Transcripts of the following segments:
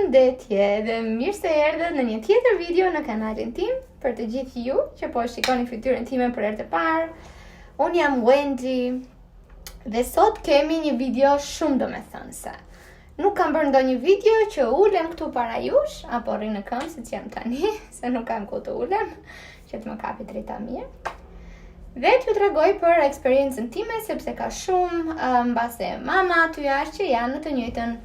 Përshëndetje dhe mirë se erdhët në një tjetër video në kanalin tim për të gjithë ju që po shikoni fytyrën time për herë të parë. Unë jam Wendy dhe sot kemi një video shumë domethënëse. Nuk kam bërë ndonjë video që ulem këtu para jush apo rri në këmbë siç jam tani, se nuk kam ku të ulem, që të më kapi drita mirë. Dhe t'ju tregoj për eksperiencën time sepse ka shumë mbase mama aty jashtë që janë në të njëjtën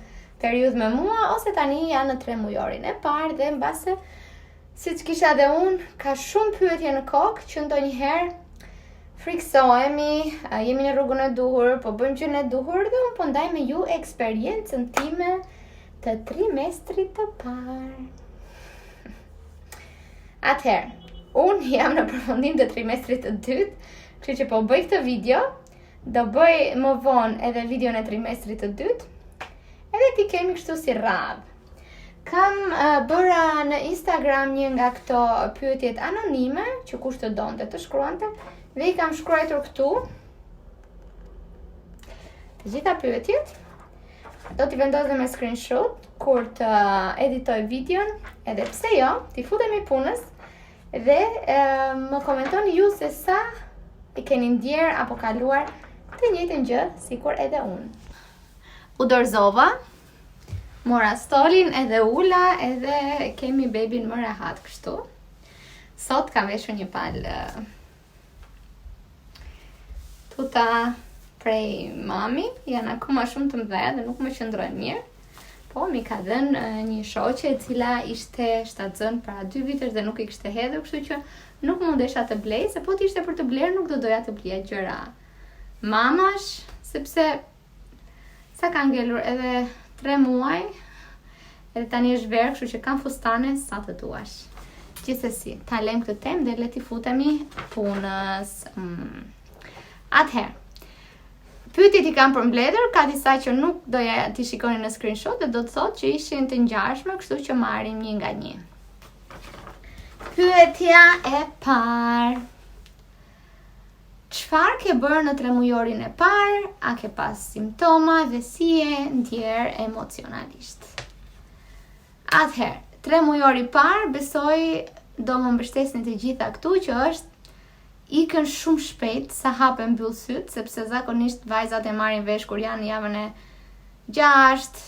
periudhë me mua ose tani janë në tremujorin e parë dhe mbase siç kisha dhe unë, ka shumë pyetje në kokë që ndonjëherë frikësohemi, jemi në rrugën e duhur, po bëjmë gjënë e duhur dhe unë po ndaj me ju eksperiencën time të trimestrit të parë. Atëherë, unë jam në përfundim të trimestrit të dytë, kështu që po bëj këtë video, Do bëj më vonë edhe videon e trimestrit të dytë, edhe t'i kemi kështu si radhë. Kam uh, bëra në Instagram një nga këto pyetjet anonime, që kush të donte të shkruante, dhe i kam shkruajtur këtu të gjitha pyetjet. Do t'i vendos dhe me screenshot kur të editoj videon, edhe pse jo, t'i futemi punës dhe e, më komentoni ju se sa e keni ndjerë apo kaluar të njëjtën gjë sikur edhe unë. U dorëzova, mora stolin edhe ula edhe kemi bebin më rehat kështu. Sot kam veshur një palë tuta prej mami, janë akoma shumë të mëdha dhe nuk më qëndrojnë mirë. Po, m'i ka dhënë një shoqe e cila ishte shtatzënë para dy vitesh dhe nuk i kishte hedhur, kështu që nuk mundesha të blej, se po të ishte për të blerë nuk do doja të blija gjëra mamash, sepse sa ka ngelur edhe 3 muaj, edhe tani është verë, kështu që kam fustane sa të duash. Gjithsesi, ta lëmë këtë temë dhe le t'i futemi punës. Mm. Atëherë, pyetjet i kam përmbledhur, ka disa që nuk doja t'i shikoni në screenshot dhe do të thotë që ishin të ngjashme, kështu që marrim një nga një. Pyetja e parë. Çfarë ke bërë në tremujorin e parë, a ke pas simptoma dhe si je ndjerë emocionalisht? Atëherë, tremujori i parë besoj do më mbështesni të gjitha këtu që është ikën shumë shpejt sa hap e mbyll sytë, sepse zakonisht vajzat e marrin vesh kur janë në javën e 6,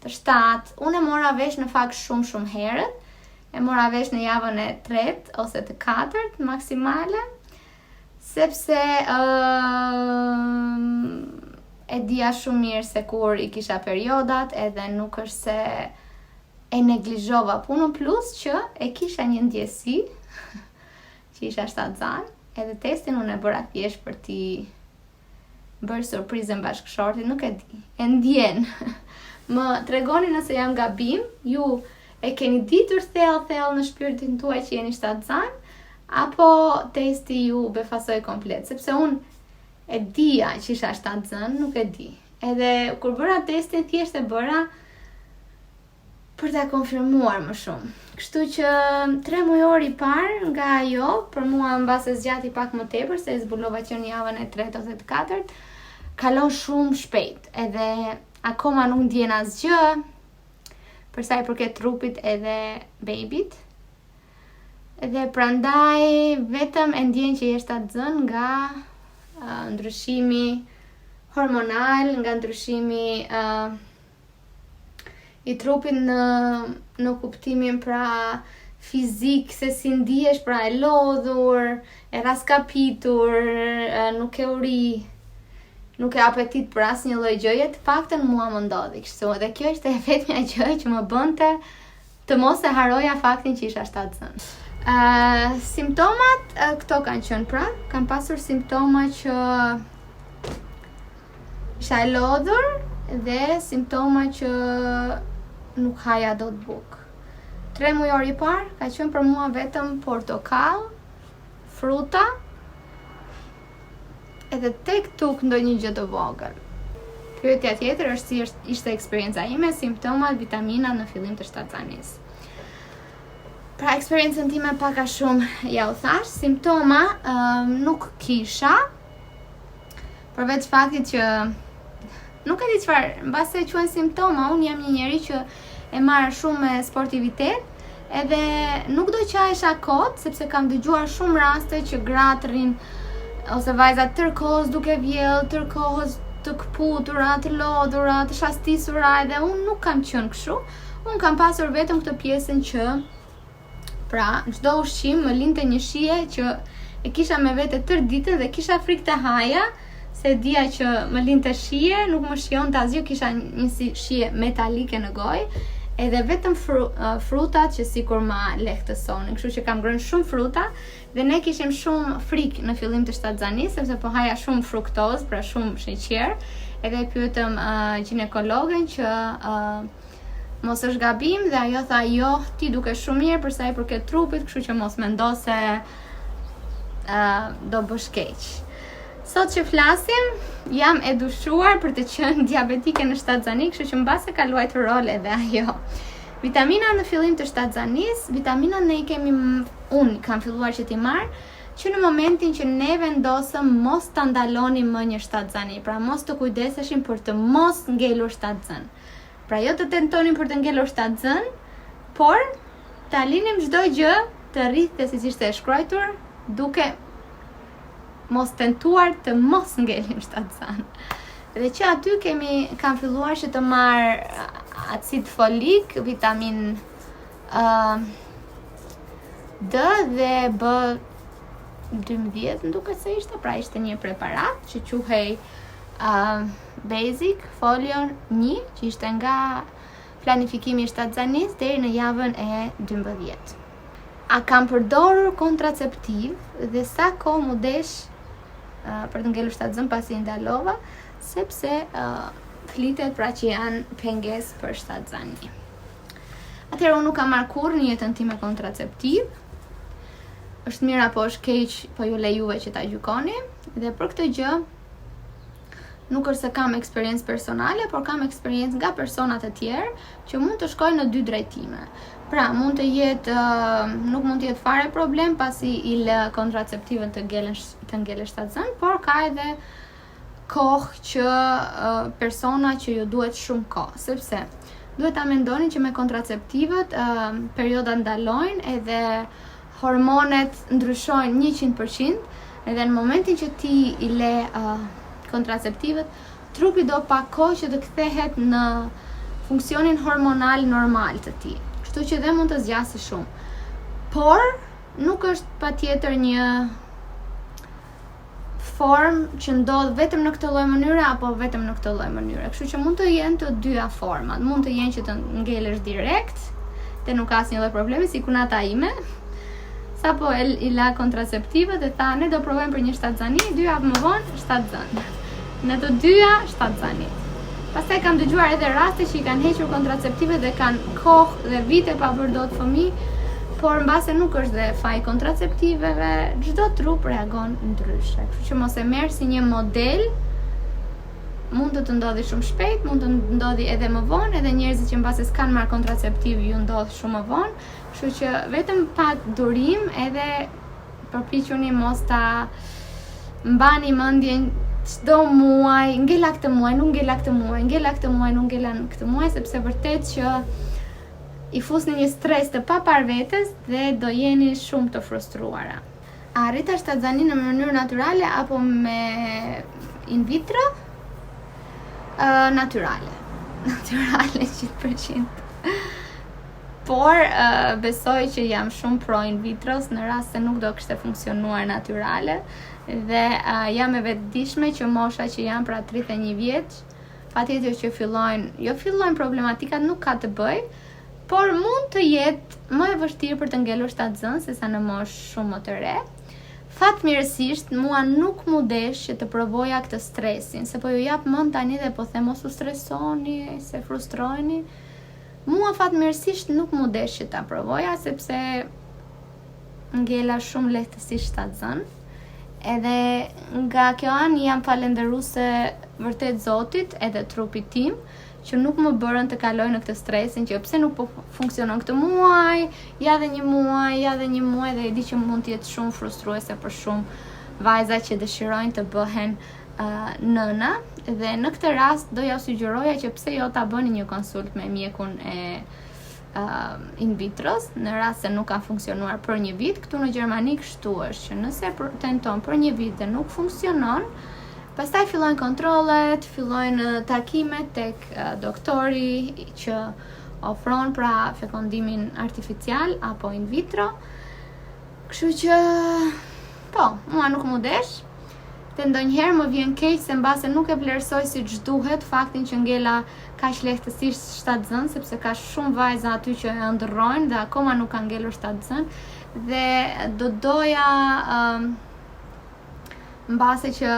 të 7. Unë e mora vesh në fakt shumë shumë herët. E mora vesh në javën e tretë ose të katërt maksimale, sepse uh, e dija shumë mirë se kur i kisha periodat edhe nuk është se e neglizhova punën plus që e kisha një ndjesi që isha shtatzan, edhe testin unë e bëra thjesht për t'i bërë surprizën bashkëshortit, nuk e di, e ndjen. Më tregoni nëse jam gabim, ju e keni ditur thellë thellë në shpirtin tuaj që jeni shtatzan, apo testi ju befasoi komplet, sepse unë e dija që isha shtatzën, nuk e di. Edhe kur bëra testin, thjesht e bëra për ta konfirmuar më shumë. Kështu që tremujori i parë nga ajo, për mua mbase zgjati pak më tepër se e zbulova që në javën e tretë ose të katërt, kalon shumë shpejt, edhe akoma nuk ndjen asgjë për sa i përket trupit edhe bebit. Dhe prandaj vetëm e ndjen që je shtatzën nga uh, ndryshimi hormonal, nga ndryshimi uh, i trupit në në kuptimin pra fizik se si ndihesh pra e lodhur, e rraskapitur, nuk ke uri, nuk ke apetit për asnjë lloj gjëje, të paktën mua më ndodhi kështu. Dhe kjo ishte e vetmja gjë që më bënte të mos e harroja faktin që isha shtatzën. Uh, simptomat uh, këto kanë qenë pra, kam pasur simptoma që Isha e lodhur dhe simptoma që nuk haja dot bukë. Tremujori i parë ka qenë për mua vetëm portokall, fruta edhe tek tuk ndonjë gjë të vogël. Pyetja tjetër është si është ishte eksperienca ime, simptomat, vitaminat në fillim të shtatzanisë. Pra eksperiencën time pak a shumë ja u thash, simptoma um, nuk kisha, Përveç faktit që nuk e di çfarë, mbase quhen simptoma, unë jam një njeri që e marrë shumë me sportivitet, edhe nuk do qahesha kot, sepse kam dëgjuar shumë raste që gratë rrinë ose vajzat tërë kohës duke vjellë, tërë kohës të këputura, të lodhura, të shastisura, edhe unë nuk kam qenë kështu. Unë kam pasur vetëm këtë pjesën që Pra, çdo ushqim më linte një shije që e kisha me vete tërë ditën dhe kisha frikë të haja, se e dija që më linte shije, nuk më shijonte asgjë, kisha një si shije metalike në gojë, edhe vetëm fru, frutat që sikur ma lehtësonin. Kështu që kam ngrënë shumë fruta dhe ne kishim shumë frikë në fillim të shtatzanisë sepse po haja shumë fruktozë, pra shumë sheqer. Edhe e pyetëm uh, gjinekologen që uh, mos është gabim dhe ajo tha jo, ti dukesh shumë mirë për sa i përket trupit, kështu që mos mendo se uh, do bësh keq. Sot që flasim, jam e dyshuar për të qenë diabetike në shtatzani, kështu që mbase ka luajtur rol edhe ajo. Vitamina në fillim të shtatzanisë, vitamina ne i kemi unë kam filluar që t'i marr që në momentin që ne vendosëm mos ta ndalonim më një shtatzani, pra mos të kujdeseshim për të mos ngelur shtatzënë. Pra jo të tentonim për të ngelur shtatzënë, por ta linim çdo gjë të rridhte siç ishte e shkruajtur, duke mos tentuar të mos ngelim shtatzënë. Dhe që aty kemi kam filluar që të marr acid folik, vitamin uh, D dhe B 12, më duket se ishte, pra ishte një preparat që quhej uh, Basic Folion 1, që ishte nga planifikimi i shtatzanisë deri në javën e 12. A kam përdorur kontraceptiv dhe sa kohë m'u desh uh, për të ngelur shtatzënë pasi i ndalova, sepse uh, flitet pra që janë pengesë për shtatzani. Atëherë unë nuk kam marrë kurrë në jetën time kontraceptiv. Është mirë apo është keq, po ju le juve që ta gjykoni. Dhe për këtë gjë nuk është se kam eksperiencë personale, por kam eksperiencë nga persona të tjerë që mund të shkojnë në dy drejtime. Pra, mund të jetë nuk mund të jetë fare problem pasi i lë kontraceptivën të ngelen të ngelesh shtatzënë, por ka edhe kohë që persona që ju duhet shumë kohë, sepse duhet ta mendoni që me kontraceptivët periodat ndalojnë edhe hormonet ndryshojnë 100% edhe në momentin që ti i le uh, kontraceptivët, trupi do pak kohë që të kthehet në funksionin hormonal normal të tij. Kështu që dhe mund të zgjasë shumë. Por nuk është patjetër një formë që ndodh vetëm në këtë lloj mënyre apo vetëm në këtë lloj mënyre. Kështu që mund të jenë të dyja format. Mund të jenë që të ngelesh direkt dhe nuk ka asnjë lloj problemi si kunata ime. Sapo e i la kontraceptivët e tha ne do provojmë për një shtatzani, dy javë më vonë shtatzënë. Në të dyja shtatzanitë. Pastaj kam dëgjuar edhe raste që i kanë hequr kontraceptivët dhe kanë kohë dhe vite pa bërë dot fëmijë, por mbase nuk është dhe faj kontraceptiveve, çdo trup reagon ndryshe. Kështu që mos e merr si një model, mund të të ndodhi shumë shpejt, mund të ndodhi edhe më vonë, edhe njerëzit që mbase s'kanë marrë kontraceptiv ju ndodh shumë më vonë, kështu që vetëm pak durim edhe përpiquni mos ta mbani mendjen çdo muaj, ngela këtë muaj, nuk ngela këtë muaj, ngela këtë muaj, nuk ngela këtë muaj, sepse vërtet që i fusni një stres të paparë vetes dhe do jeni shumë të frustruara. A arrita shtatzaninë në mënyrë natyrale apo me in vitro? Uh, natyrale. Natyrale 100%. Por uh, besoj që jam shumë pro in vitros në rast se nuk do kishte funksionuar natyrale dhe uh, jam e vetëdijshme që mosha që jam pra 31 vjeç, patjetër që fillojnë, jo fillojnë problematikat nuk ka të bëjë, por mund të jetë më e vështirë për të ngelur shtatzënë sesa në moshë shumë më të re. Fatmirësisht, mua nuk m'u desh që të provoja këtë stresin, se po ju jap mend tani dhe po them mos u stresoni, se frustroheni. Mua fatmirësisht nuk m'u desh që ta provoja sepse ngela shumë lehtësisht shtatzënë. Edhe nga kjo anë jam falënderuese vërtet Zotit edhe trupit tim që nuk më bërën të kaloj në këtë stresin që pse nuk po funksionon këtë muaj, ja dhe një muaj, ja dhe një muaj dhe e di që mund të jetë shumë frustruese për shumë vajza që dëshirojnë të bëhen uh, nëna dhe në këtë rast do ja sugjeroja që pse jo ta bëni një konsult me mjekun e. uh, in vitros, në rast se nuk ka funksionuar për një vit, këtu në Gjermani kështu është që nëse për, tenton për një vit dhe nuk funksionon, pastaj fillojnë kontrollet, fillojnë takimet tek uh, doktori që ofron pra fekondimin artificial apo in vitro. Kështu që po, mua nuk m'u desh. Dhe ndonjëherë më vjen keq se mbase nuk e vlerësoj siç duhet faktin që ngela kaq lehtësisht shtatzënë, sepse ka shumë vajza aty që e ëndërrojnë dhe akoma nuk kanë ngelur shtatzënë dhe do doja um, mbase që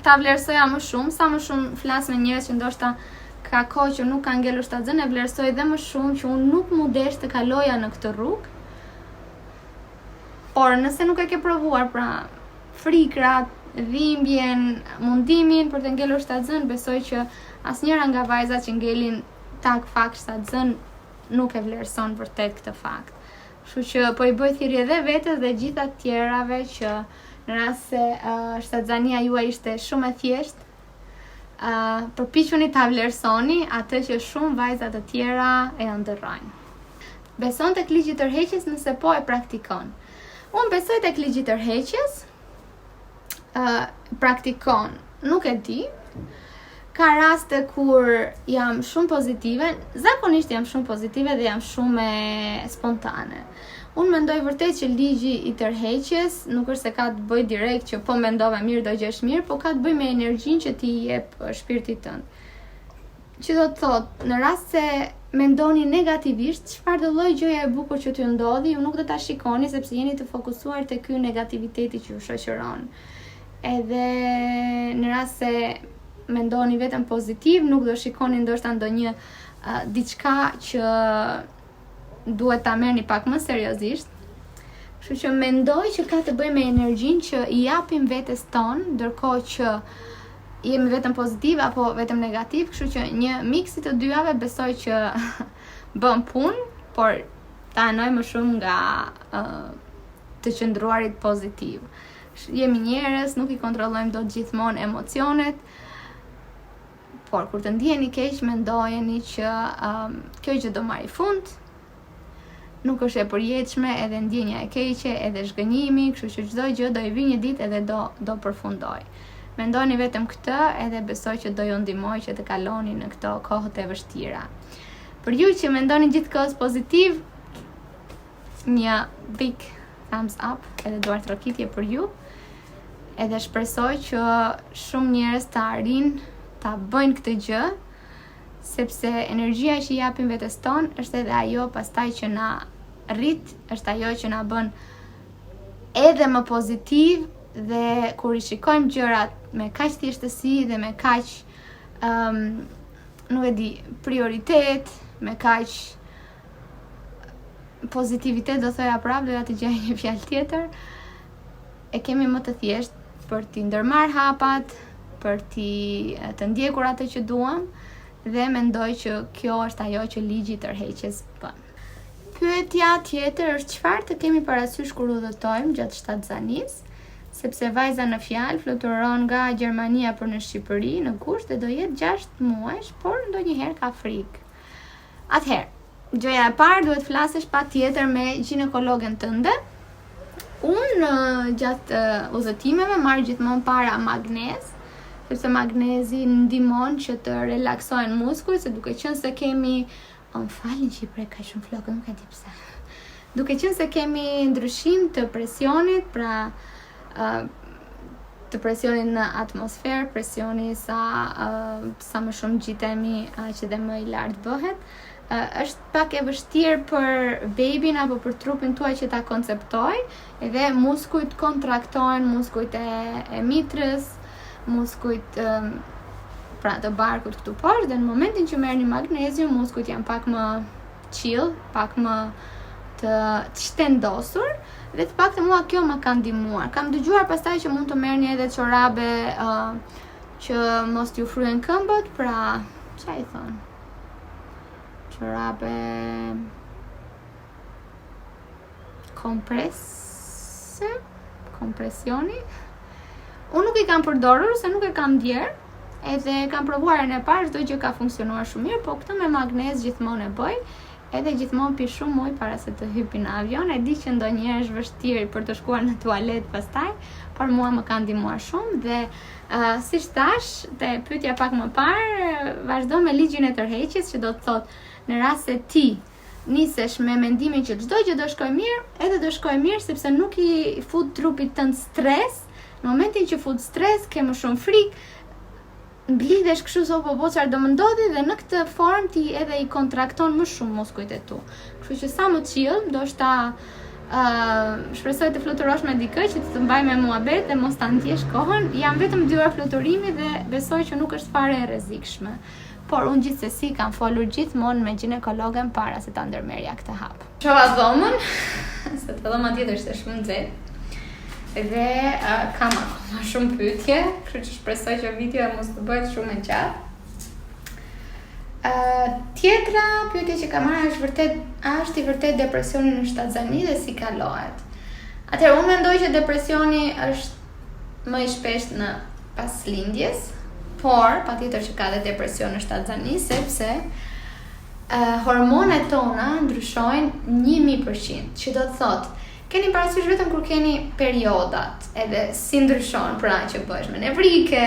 ta vlerësoja më shumë, sa më shumë flas me njerëz që ndoshta ka kohë që nuk kanë ngelur shtatzënë, e vlerësoj dhe më shumë që unë nuk m'u desh të kaloja në këtë rrugë. Por nëse nuk e ke provuar, pra frikrat, dhimbjen, mundimin për të ngelur shtatzënë, besoj që asnjëra nga vajzat që ngelin tak fak shtatzënë nuk e vlerëson vërtet këtë fakt. Kështu që po i bëj thirrje edhe vetes dhe gjitha të tjerave që në rast se uh, shtatzania juaj ishte shumë e thjeshtë, uh, përpiquni ta vlerësoni atë që shumë vajza të tjera e ëndërrojnë. Beson tek ligji i tërheqjes nëse po e praktikon. Unë besoj tek ligji i tërheqjes. ë uh, praktikon, nuk e di. Ka raste kur jam shumë pozitive, zakonisht jam shumë pozitive dhe jam shumë spontane. Unë mendoj vërtet që ligji i tërheqjes nuk është se ka të bëjë direkt që po mendove mirë do gjesh mirë, po ka të bëjë me energjinë që ti i jep shpirtit tënd. Që do të thotë, në rast se mendoni negativisht, çfarëdo lloj gjëje e bukur që t'ju ndodhi, ju nuk do ta shikoni sepse jeni të fokusuar te ky negativiteti që ju shoqëron. Edhe në rast se mendoni vetëm pozitiv, nuk do shikoni ndoshta ndonjë uh, diçka që duhet ta merrni pak më seriozisht. Kështu që mendoj që ka të bëjë me energjinë që i japim vetes tonë, ndërkohë që jemi vetëm pozitiv apo vetëm negativ, kështu që një miks i të dyjave besoj që bën punë, por ta anoj më shumë nga uh, të qëndruarit pozitiv. Jemi njerëz, nuk i kontrollojmë dot gjithmonë emocionet, Por kur të ndiheni keq, mendojeni që um, kjo gjë do marrë fund. Nuk është e përjetshme edhe ndjenja e keqe, edhe zhgënjimi, kështu që çdo gjë do i vijë një ditë edhe do do përfundojë. Mendoni vetëm këtë edhe besoj që do ju ndihmojë që të kaloni në këto kohë të vështira. Për ju që mendoni gjithkohës pozitiv, një big thumbs up edhe duartrokitje për ju. Edhe shpresoj që shumë njerëz të arrijnë ta bëjnë këtë gjë, sepse energjia që i japim vetes tonë është edhe ajo pastaj që na rrit, është ajo që na bën edhe më pozitiv dhe kur i shikojmë gjërat me kaq thjeshtësi dhe me kaq um, nuk e di, prioritet, me kaq pozitivitet do thoja prapë, doja të gjej një fjalë tjetër. E kemi më të thjeshtë për t'i ndërmarrë hapat, për t'i të ndjekur atë që duam dhe mendoj që kjo është ajo që ligji i tërheqjes bën. Pyetja tjetër është çfarë të kemi parasysh kur udhëtojmë gjatë shtatzanisë, sepse vajza në fjalë fluturon nga Gjermania për në Shqipëri në gusht dhe do jetë 6 muajsh, por ndonjëherë ka frikë. Atëherë, gjëja e parë duhet të flasësh patjetër me gjinekologen tënde. Unë gjatë udhëtimeve marr gjithmonë para magnez, sepse magnezi ndihmon që të relaksohen muskujt, se duke qenë se kemi, o më falni që i prek kaq shumë flokët, nuk e di pse. Duke qenë se kemi ndryshim të presionit, pra uh, të presionit në atmosferë, presioni sa uh, sa më shumë ngjitemi, aq edhe më i lartë bëhet. Uh, është pak e vështirë për bebin apo për trupin tuaj që ta konceptojë, edhe muskujt kontraktohen, muskujt e, e mitrës, muskujt um, pra të barkut këtu poshtë dhe në momentin që merrni magnezium, muskujt janë pak më chill, pak më të, të shtendosur dhe të paktën mua kjo më ka ndihmuar. Kam dëgjuar pastaj që mund të merrni edhe çorabe uh, që mos t'ju fryhen këmbët, pra ça i thonë? Çorabe komprese, kompresioni. Unë nuk i kam përdorur se nuk e kam ndjerë, edhe kam provuar herën e parë, çdo gjë ka funksionuar shumë mirë, po këtë me magnez gjithmonë e bëj. Edhe gjithmonë pi shumë ujë para se të hypi në avion. E di që ndonjëherë është vështirë për të shkuar në tualet pastaj, por mua më ka ndihmuar shumë dhe uh, siç thashë te pyetja pak më parë, vazhdo me ligjin e tërheqjes që do të thotë në rast se ti nisesh me mendimin që çdo gjë do shkojë mirë, edhe do shkojë mirë sepse nuk i fut trupit tënd stres. Në momentin që fut stres, ke më shumë frikë, mblidhesh kështu se po po çfarë do më ndodhi dhe në këtë formë ti edhe i kontrakton më shumë muskujt e tu. Kështu që sa më chill, ndoshta uh, shpresoj të fluturosh me dikë që të të mbaj me muhabet dhe mos ta ndjesh kohën. Janë vetëm 2 orë fluturimi dhe besoj që nuk është fare e rrezikshme. Por unë gjithsesi kam folur gjithmonë me gjinekologen para se ta ndërmerrja këtë hap. Çova dhomën, se te dhoma tjetër ishte shumë nxehtë. Dhe uh, kam akoma shumë pyetje, kështu që shpresoj që videoja mos të bëhet shumë e gjatë. Uh, tjetra pyetje që kam marrë është vërtet, a është i vërtet depresioni në shtatzani dhe si kalohet? Atëherë unë mendoj që depresioni është më i shpeshtë në pas lindjes, por patjetër që ka dhe depresion në shtatzani sepse uh, hormonet tona ndryshojnë 1000%, që do të thotë keni parasysh vetëm kur keni periodat, edhe si ndryshon, pra që bëhesh më nevrike,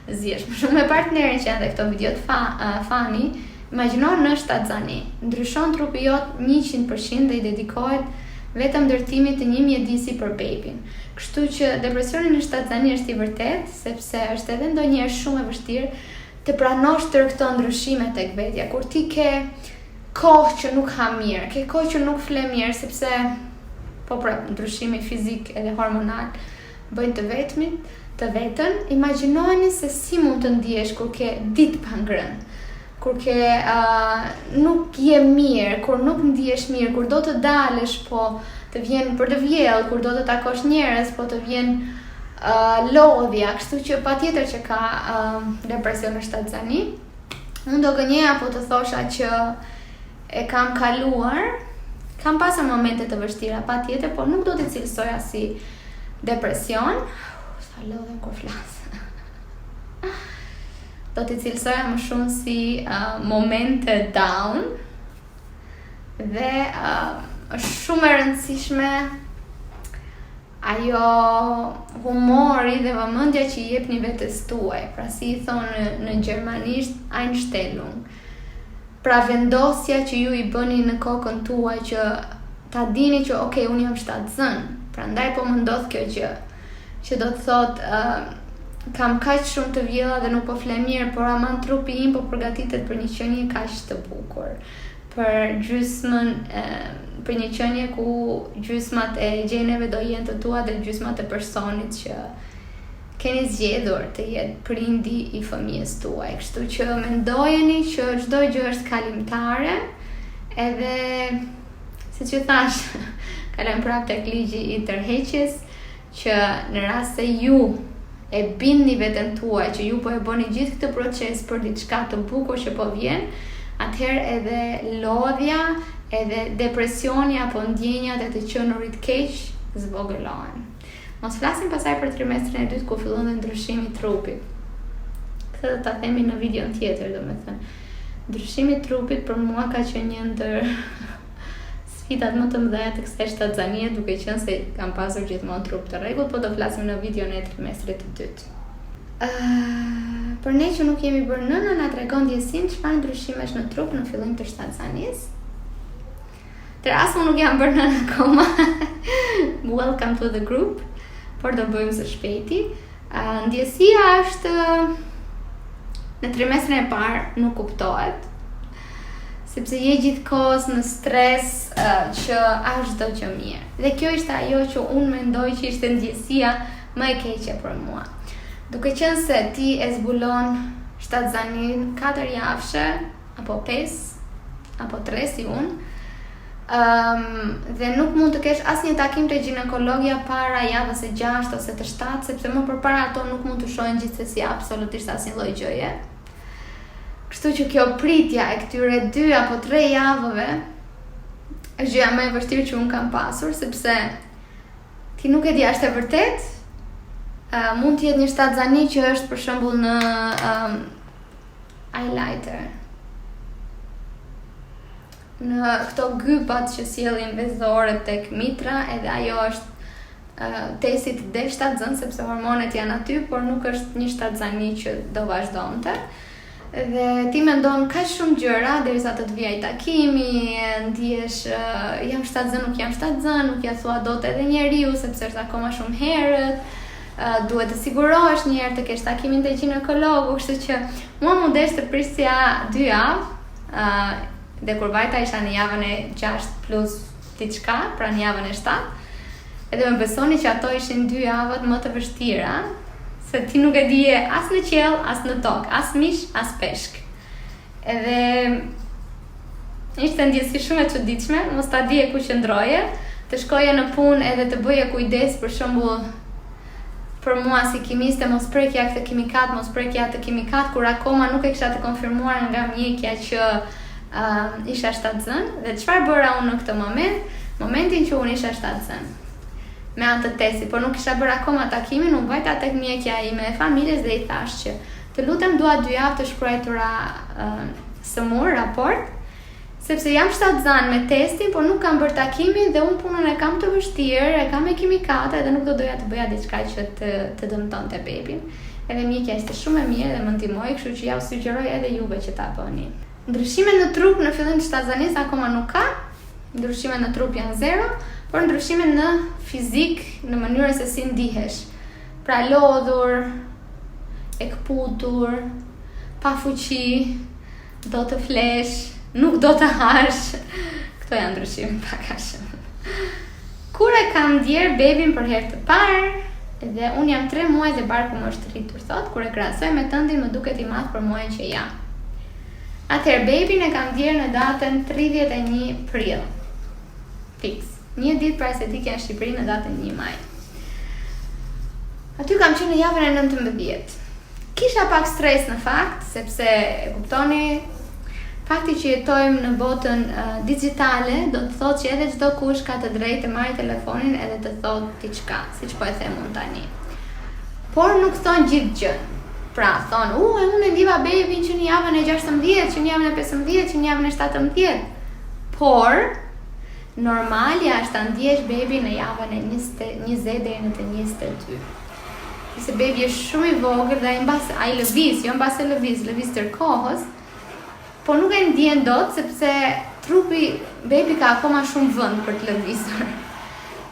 zihesh më shumë me partnerin që janë dhe këto videot fa, uh, funny, imagjino në shtatzani, ndryshon trupi jot 100% dhe i dedikohet vetëm ndërtimit të një mjedisi për bebin. Kështu që depresioni në shtatzani është i vërtetë, sepse është edhe ndonjëherë shumë e vështirë të pranosh tërë këto ndryshime tek vetja. Kur ti ke kohë që nuk ha mirë, ke kohë që nuk fle mirë, sepse po pra, ndryshimi fizik edhe hormonal bëjnë të vetmin, të vetën, imagjinojeni se si mund të ndihesh kur ke ditë pa ngrënë kur ke uh, nuk je mirë, kur nuk ndihesh mirë, kur do të dalësh, po të vjen për të vjellë, kur do të takosh njerëz, po të vjen uh, lodhja, kështu që patjetër që ka uh, depresion në shtatzani. Unë do gënjeja po të thosha që e kam kaluar, kam pasur momente të vështira, patjetër, por nuk do t'i cilësoja si depresion. Sa lodhem kur flas. do t'i cilësoja më shumë si uh, momente down dhe uh, është shumë e rëndësishme ajo humori dhe vëmendja që i jepni vetes tuaj, pra si i thonë në, në gjermanisht Einstellung. Pra vendosja që ju i bëni në kokën tuaj që ta dini që ok, unë jam shtatzën, prandaj po më ndodh kjo gjë, që do të thotë uh, kam kaq shumë të vjella dhe nuk po fle mirë, por aman trupi im po përgatitet për një qenie kaq të bukur, për gjysmën e, për një qenie ku gjysmat e gjeneve do jenë të tua dhe gjysmat e personit që keni zgjedhur të jetë prindi i fëmijës tuaj. Kështu që mendojeni që çdo gjë është kalimtare, edhe siç ju thashë, kalojmë prapë tek ligji i tërheqjes, që në rast se ju e bindni veten tuaj që ju po e bëni gjithë këtë proces për diçka të bukur që po vjen, atëherë edhe lodhja, edhe depresioni apo ndjenjat e të qenurit keq zvogëlohen. Mos flasim pasaj për trimestrin e dytë ku fillon dhe ndryshimi i trupit. Këtë do ta themi në videon tjetër, domethënë. Ndryshimi i trupit për mua ka qenë një ndër sfidat më të mëdha të kësaj shtatzanie, duke qenë se kam pasur gjithmonë trup të rregullt, po do flasim në videon e trimestrit të dytë. Uh, për ne që nuk jemi bërë nëna, na tregon ndjesinë çfarë ndryshimesh në trup në fillim të shtatzanisë. Të as unë nuk jam bërë nënë akoma. Welcome to the group. Por do bëjmë së shpejti. Uh, ndjesia është në trimestrin e parë nuk kuptohet sepse je gjithkohës në stres uh, që a është çdo gjë mirë. Dhe kjo ishte ajo që unë mendoj që ishte ndjesia më e keqe për mua. Duke qenë se ti e zbulon shtatzanin 4 javëshe apo 5 apo 3 si unë, um, dhe nuk mund të kesh asnjë takim te ginekologia para javës së 6 ose të 7, sepse më përpara ato nuk mund të shohin gjithsesi absolutisht asnjë lloj gjëje. Kështu që kjo pritja e këtyre 2 apo 3 javëve është gjëja më e vështirë që unë kam pasur, sepse ti nuk e di a është e vërtet. Uh, mund të jetë një shtatzani që është për shembull në um, highlighter. në këto gypat që sjellin vezoret tek mitra, edhe ajo është testi të del shtatzënë sepse hormonet janë aty, por nuk është një shtatzani që do vazhdonte. Dhe ti mendon kaq shumë gjëra derisa të të vijë ai takimi, ndihesh jam shtatzënë, nuk jam shtatzënë, nuk ja thua dot edhe njeriu sepse është akoma shumë herët. Duhet të sigurohesh një herë të kesh takimin te gjinekologu, kështu që mua m'u desh të prisja dy javë, dhe kur vajta isha në javën e 6 plus diçka, pra në javën e 7. Edhe më besoni që ato ishin dy javët më të vështira, se ti nuk e dije as në qiell, as në tokë, as mish, as peshk. Edhe ishte ndjesi shumë e çuditshme, mos ta dije ku qëndroje, të shkoje në punë edhe të bëje kujdes për shembull për mua si kimiste mos prekja këtë kimikat, mos prekja atë kimikat kur akoma nuk e kisha të konfirmuar nga mjekja që uh, isha shtatzënë dhe çfarë bëra unë në këtë moment? Momentin që unë isha shtatzënë me anë të testit, por nuk kisha bërë akoma takimin, unë vajta tek mjekja ime e familjes dhe i thashë që të lutem dua dy javë të shkruajtura uh, sëmurë, raport, sepse jam shtatzënë me testin, por nuk kam bërë takimin dhe unë punën e kam të vështirë, e kam me kimikate dhe nuk do doja të bëja diçka që të, të dëmtonte bebin. Edhe mjekja ishte shumë e mirë dhe më ndihmoi, kështu që ja u sugjeroj edhe juve që ta bëni. Ndryshime në trup në fillim të shtatzanisë akoma nuk ka, ndryshime në trup janë zero, por ndryshime në fizik, në mënyrën se si ndihesh. Pra lodhur, e këputur, pa fuqi, do të flesh, nuk do të hash. Këto janë ndryshime pak a shumë. Kur e kam ndjerë bebin për herë të parë, dhe unë jam 3 muaj dhe barku më është rritur, thotë, kur e krahasoj me tëndin më duket i madh për muajin që jam. Atëherë bebin e kam ndjerë në datën 31 prill. Fiks. Një ditë para se të ikja në Shqipëri në datën 1 maj. Aty kam qenë në javën e 19. Kisha pak stres në fakt, sepse e kuptoni, fakti që jetojmë në botën uh, digjitale do të thotë që edhe çdokush ka të drejtë të marrë telefonin edhe të thotë diçka, siç po e them unë tani. Por nuk thonë gjithë gjë. Pra, thonë, u, e unë e ndjeva bebin që në javën e 16, që në javën e 15, që në javën e 17. Por, normalja është ta ndjesh bebin në javën e 20, 20 deri në të 22. Se bebi është shumë i vogël dhe ai mbase ai lëviz, jo mbase lëviz, lëviz tërë kohës, po nuk e ndjen dot sepse trupi bebi ka akoma shumë vend për të lëvizur.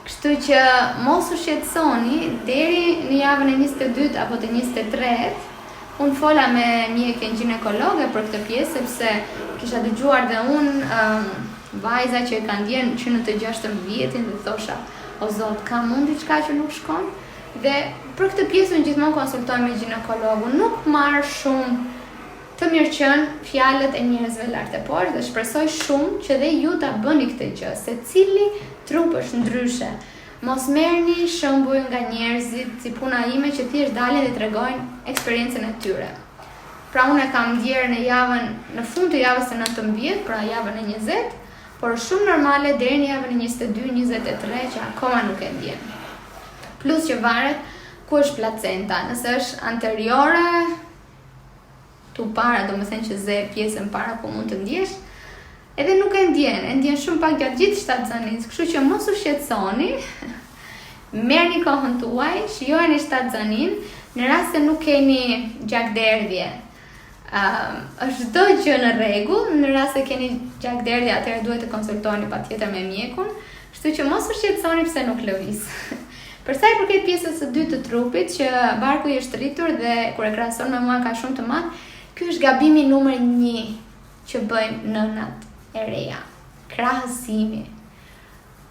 Kështu që mos u shqetësoni deri në javën e 22 apo të 23, unë fola me mjeken gjinekologe për këtë pjesë sepse kisha dëgjuar dhe unë um, vajza që e kanë ndjerë që në të 16-in dhe thosha, o zot, kam unë diçka që nuk shkon? Dhe për këtë pjesë unë gjithmonë konsultoj me gjinekologun, nuk marr shumë të mirëqenë fjalët e njerëzve lart e poshtë dhe shpresoj shumë që dhe ju ta bëni këtë gjë, secili trup është ndryshe. Mos merrni shembuj nga njerëzit si puna ime që thjesht dalin dhe tregojnë eksperiencën e tyre. Pra unë e kam ndjerë në javën në fund të javës së 19, pra javën e 20, por është shumë normale deri në javën e 22, 23 që akoma nuk e ndjen. Plus që varet ku është placenta, nëse është anteriore, tu para, domethënë që zë pjesën para ku mund të ndjesh, edhe nuk e ndjen, e ndjen shumë pak gjatë gjithë shtatzënisë, kështu që mos u shqetësoni, merrni kohën tuaj, shijojeni shtatzëninë, në rast se nuk keni gjakderdhje, Um, është çdo gjë në rregull, në rast se keni gjakderdhje, atëherë duhet të konsultoheni patjetër me mjekun, kështu që mos u shqetësoni pse nuk lëviz. Për sa i përket pjesës së dytë të trupit që barku i është rritur dhe kur e krahason me mua ka shumë të madh, ky është gabimi numër 1 që bëjmë nënat e reja. Krahasimi.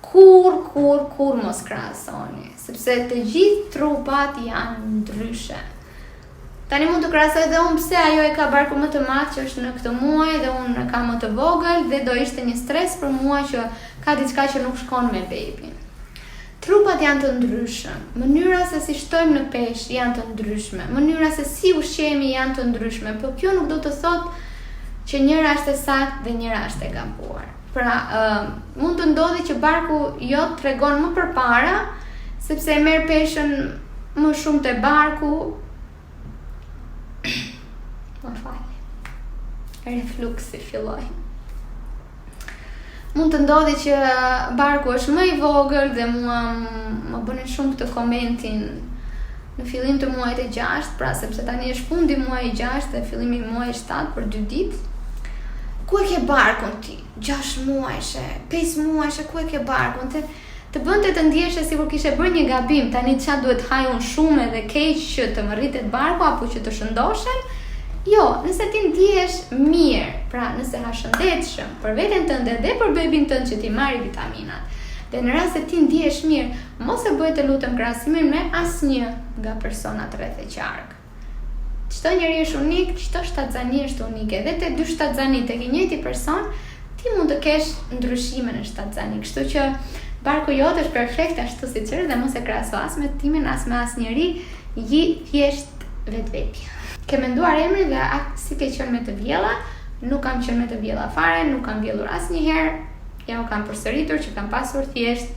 Kurrë, kurrë, kurrë mos krahasoni, sepse të gjithë trupat janë ndryshe. Tani mund të krahasoj dhe unë pse ajo e ka barkun më të madh që është në këtë muaj dhe unë e kam më të vogël dhe do ishte një stres për mua që ka diçka që nuk shkon me bebin. Trupat janë të ndryshëm, mënyra se si shtojmë në peshë janë të ndryshme, mënyra se si ushqehemi janë të ndryshme, por kjo nuk do të thotë që njëra është e saktë dhe njëra është e gabuar. Pra, uh, mund të ndodhi që barku jot tregon më përpara, sepse e merr peshën më shumë te barku. Më falni. Refluksi filloi. Mund të ndodhi që barku është më i vogël dhe mua më bënin shumë këtë komentin në fillim të muajit të 6, pra sepse tani është fundi i muajit 6 dhe fillimi i muajit 7 për 2 ditë. Ku e ke barkun ti? 6 muajshe, 5 muajshe, ku e ke barkun? Të, të bënte të ndjeshe sikur kishe bërë një gabim, tani ça duhet haj unë shumë edhe keq që të më rritet barku apo që të shëndoshem? Jo, nëse ti ndihesh mirë, pra nëse ha shëndetshëm për veten tënde dhe për bebin tënd që t'i marri vitaminat. Dhe në rast se ti ndihesh mirë, mos e bëj të lutem krahasimin me asnjë nga personat rreth e qark. Çdo njeri është unik, çdo shtatzani është unike. Dhe te dy shtatzani tek i njëjti person, ti mund të kesh ndryshime në shtatzani. Kështu që barku jot është perfekt ashtu siç është dhe mos e krahaso as me timin as me asnjëri, ji thjesht vetvetja. Ke menduar emrin dhe a si ke qenë me të vjella? Nuk kam qenë me të vjella fare, nuk kam vjellur asnjëherë. Ja u kam përsëritur që kam pasur thjesht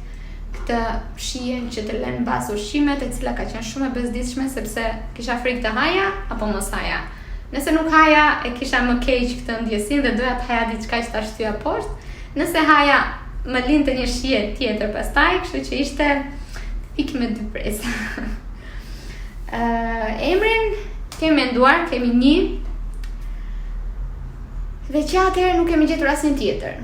këtë shijen që të lënë mbas ushqimet, e cila ka qenë shumë e bezdisshme sepse kisha frikë të haja apo mos haja. Nëse nuk haja, e kisha më keq këtë ndjesinë dhe doja të haja diçka që ta shtyja poshtë. Nëse haja, më linte një shije tjetër pastaj, kështu që ishte thikë me dy presa. uh, emrin kemi menduar, kemi një dhe që atëherë nuk kemi gjetur asnjë tjetër.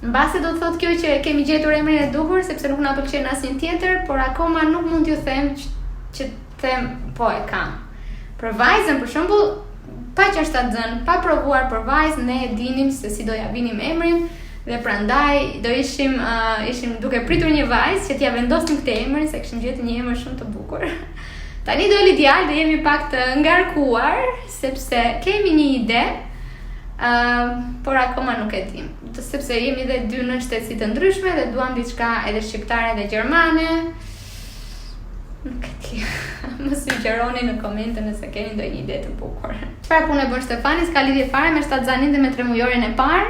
Mbase do të thotë kjo që kemi gjetur emrin e duhur sepse nuk na pëlqen asnjë tjetër, por akoma nuk mund t'ju them që, që them po e kam. Për vajzën, për shembull, pa qenë shtatzënë, pa provuar për vajzë, ne e dinim se si do ja vinim emrin dhe prandaj do ishim uh, ishim duke pritur një vajzë që t'ja vendosnim këtë emrin se kishim gjetur një emër shumë të bukur. Tani doli djalë dhe jemi pak të ngarkuar sepse kemi një ide, uh, por akoma nuk e dim. Sepse jemi dhe dy nënshtetësi të ndryshme dhe duam diçka edhe shqiptare dhe gjermane. Nuk e di. Më sugjeroni në komente nëse keni ndonjë ide të bukur. Çfarë pune bën Shtefani? S'ka lidhje fare me shtatzaninë dhe me tremujorin e parë.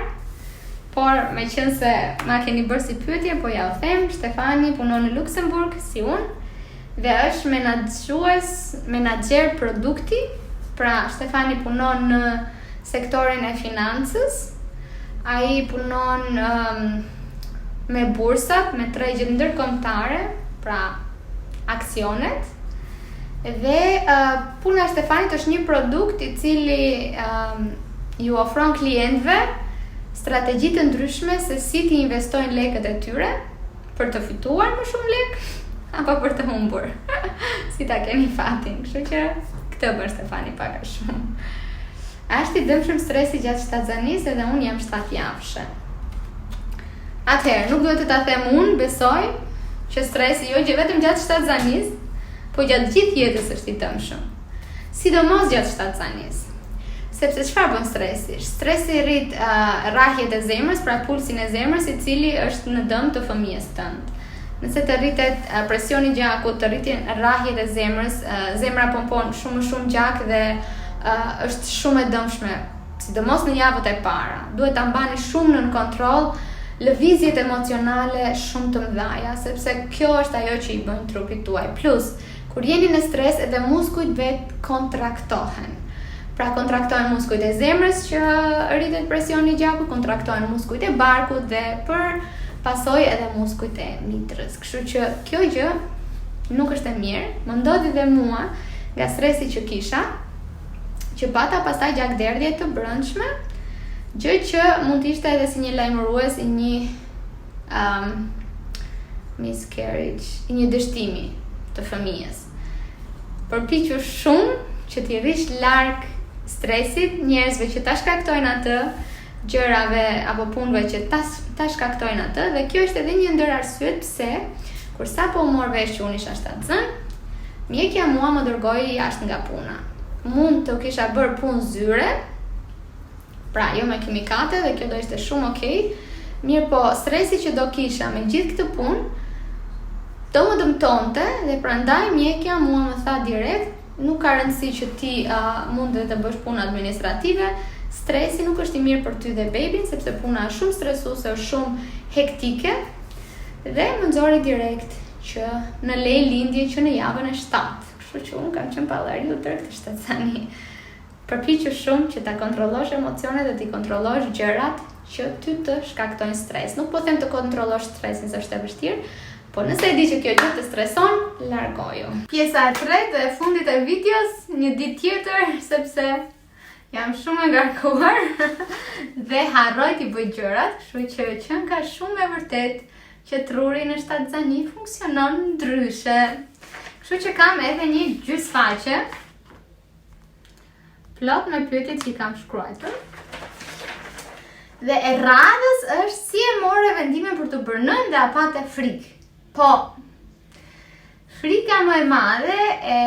Por meqenëse ma keni bërë si pyetje, po ja u them, Shtefani punon në Luksemburg si unë dhe është menaxhues, menaxher produkti. Pra, Shtefani punon në sektorin e financës. Ai punon um, me bursat, me tregjet ndërkombëtare, pra aksionet. Dhe uh, puna e Stefanit është një produkt i cili um, ju ofron klientëve strategji të ndryshme se si t'i investojnë lekët e tyre për të fituar më shumë lekë apo për të humbur. si ta keni fatin, kështu që këtë bën Stefani pak a shumë. A është i dëmshëm stresi gjatë shtatzanisë edhe unë jam 7 javëshe. Atëherë, nuk duhet të ta them unë, besoj që stresi jo gjë vetëm gjatë shtatzanisë, po gjatë gjithë jetës është i dëmshëm. Sidomos gjatë shtatzanisë. Sepse çfarë bën stresi? Stresi rrit uh, rrahjet e zemrës, pra pulsin e zemrës, i cili është në dëm të fëmijës tënd. Nëse të rritet uh, presioni i gjakut, të rriten rrahjet e zemrës, uh, zemra pompon shumë më shumë gjak dhe uh, është shumë e dëmshme, sidomos në javët e para. Duhet ta mbani shumë nën kontroll lëvizjet emocionale shumë të mëdha, sepse kjo është ajo që i bën trupit tuaj. Plus, Kur jeni në stres edhe muskujt vetë kontraktohen. Pra kontraktohen muskujt e zemrës që rritet presioni i gjakut, kontraktohen muskujt e barkut dhe për pasojë edhe muskujt e mitrës. Kështu që kjo gjë nuk është e mirë. Më ndodhi dhe mua nga stresi që kisha, që pata pastaj gjakderdhje të brendshme, gjë që mund të ishte edhe si një lajmërues i një um, miscarriage, i një dështimi të fëmijës. Përpiqu shumë që t'i rrish larg stresit, njerëzve që ta shkaktojnë atë, gjërave apo punëve që ta, ta shkaktojnë atë, dhe kjo është edhe një ndër arsyet pse, kur sapo u mor vesh që unë isha shtatzënë, mjekja mua më dërgoi jashtë nga puna. Mund të kisha bërë punë zyre, Pra, jo me kimikate dhe kjo do ishte shumë okej. Mirëpo, stresi që do kisha me gjithë këtë punë, do më dëmtonte dhe prandaj mjekja mua më tha direkt, nuk ka rëndësi që ti uh, mund dhe të bësh punë administrative, stresi nuk është i mirë për ty dhe bebin, sepse puna është shumë stresuese, është shumë hektike, dhe më nxori direkt që në lejë lindje që në javën e 7. Kështu që unë kam qenë pallariu tërë këtë shtatzani. Përpiqu shumë që ta kontrollosh emocionet dhe t'i kontrollosh gjërat që ty të shkaktojnë stres. Nuk po them të kontrollosh stresin se është e vështirë, po nëse e di që kjo gjë të streson, largoju. Pjesa e tretë dhe e fundit e videos, një ditë tjetër, sepse jam shumë e ngarkuar dhe harroj t'i bëj gjërat, kështu që qenka shumë e vërtetë që truri në shtatzani funksionon ndryshe. Kështu që kam edhe një gjysfaqe plot me pyetjet që i kam shkruajtur. Dhe e radhës është si e more vendimin për t'u bërë nënë dhe a pate frikë. Po, frika më e madhe e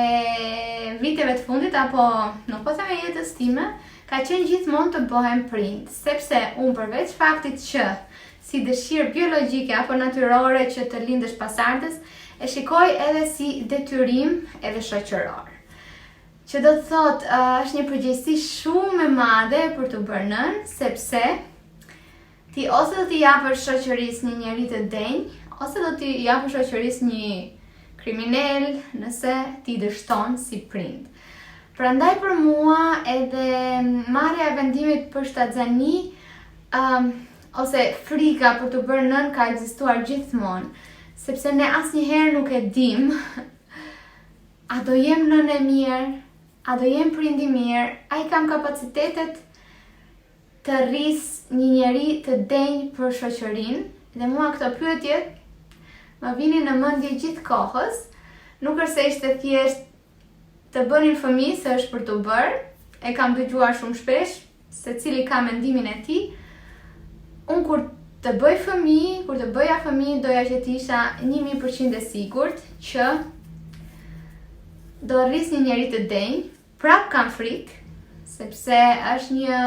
viteve të fundit, apo nuk po them e jetës time, ka qenë gjithmonë të bëhem prind, sepse unë përveç faktit që si dëshirë biologjike apo natyrore që të lindësh pasardhës, e shikoj edhe si detyrim edhe shoqëror. Që do të thotë, është një përgjegjësi shumë e madhe për t'u bërë nënë, sepse ti ose do t'i japësh shoqërisë një njeri të denjë, ose do t'i japësh shoqërisë një kriminel nëse ti dështon si prind. Prandaj për mua edhe marrja e vendimit për shtatzani um, ose frika për t'u bërë nënë ka ekzistuar gjithmonë, sepse ne asnjëherë nuk e dim A do jem nënë e mirë? A do jem prind i mirë? A i kam kapacitetet të rris një njeri të denjë për shoqërinë? Dhe mua këto pyetje më vinin në mendje gjithë kohës. Nuk është se ishte thjesht të bënim fëmijë se është për t'u bërë. E kam dëgjuar shumë shpesh, secili ka mendimin e tij. Unë kur të bëj fëmijë, kur të bëja fëmijë, doja që të isha 1000% e sigurt që do rris një njeri të denjë, prap kam frikë, sepse është një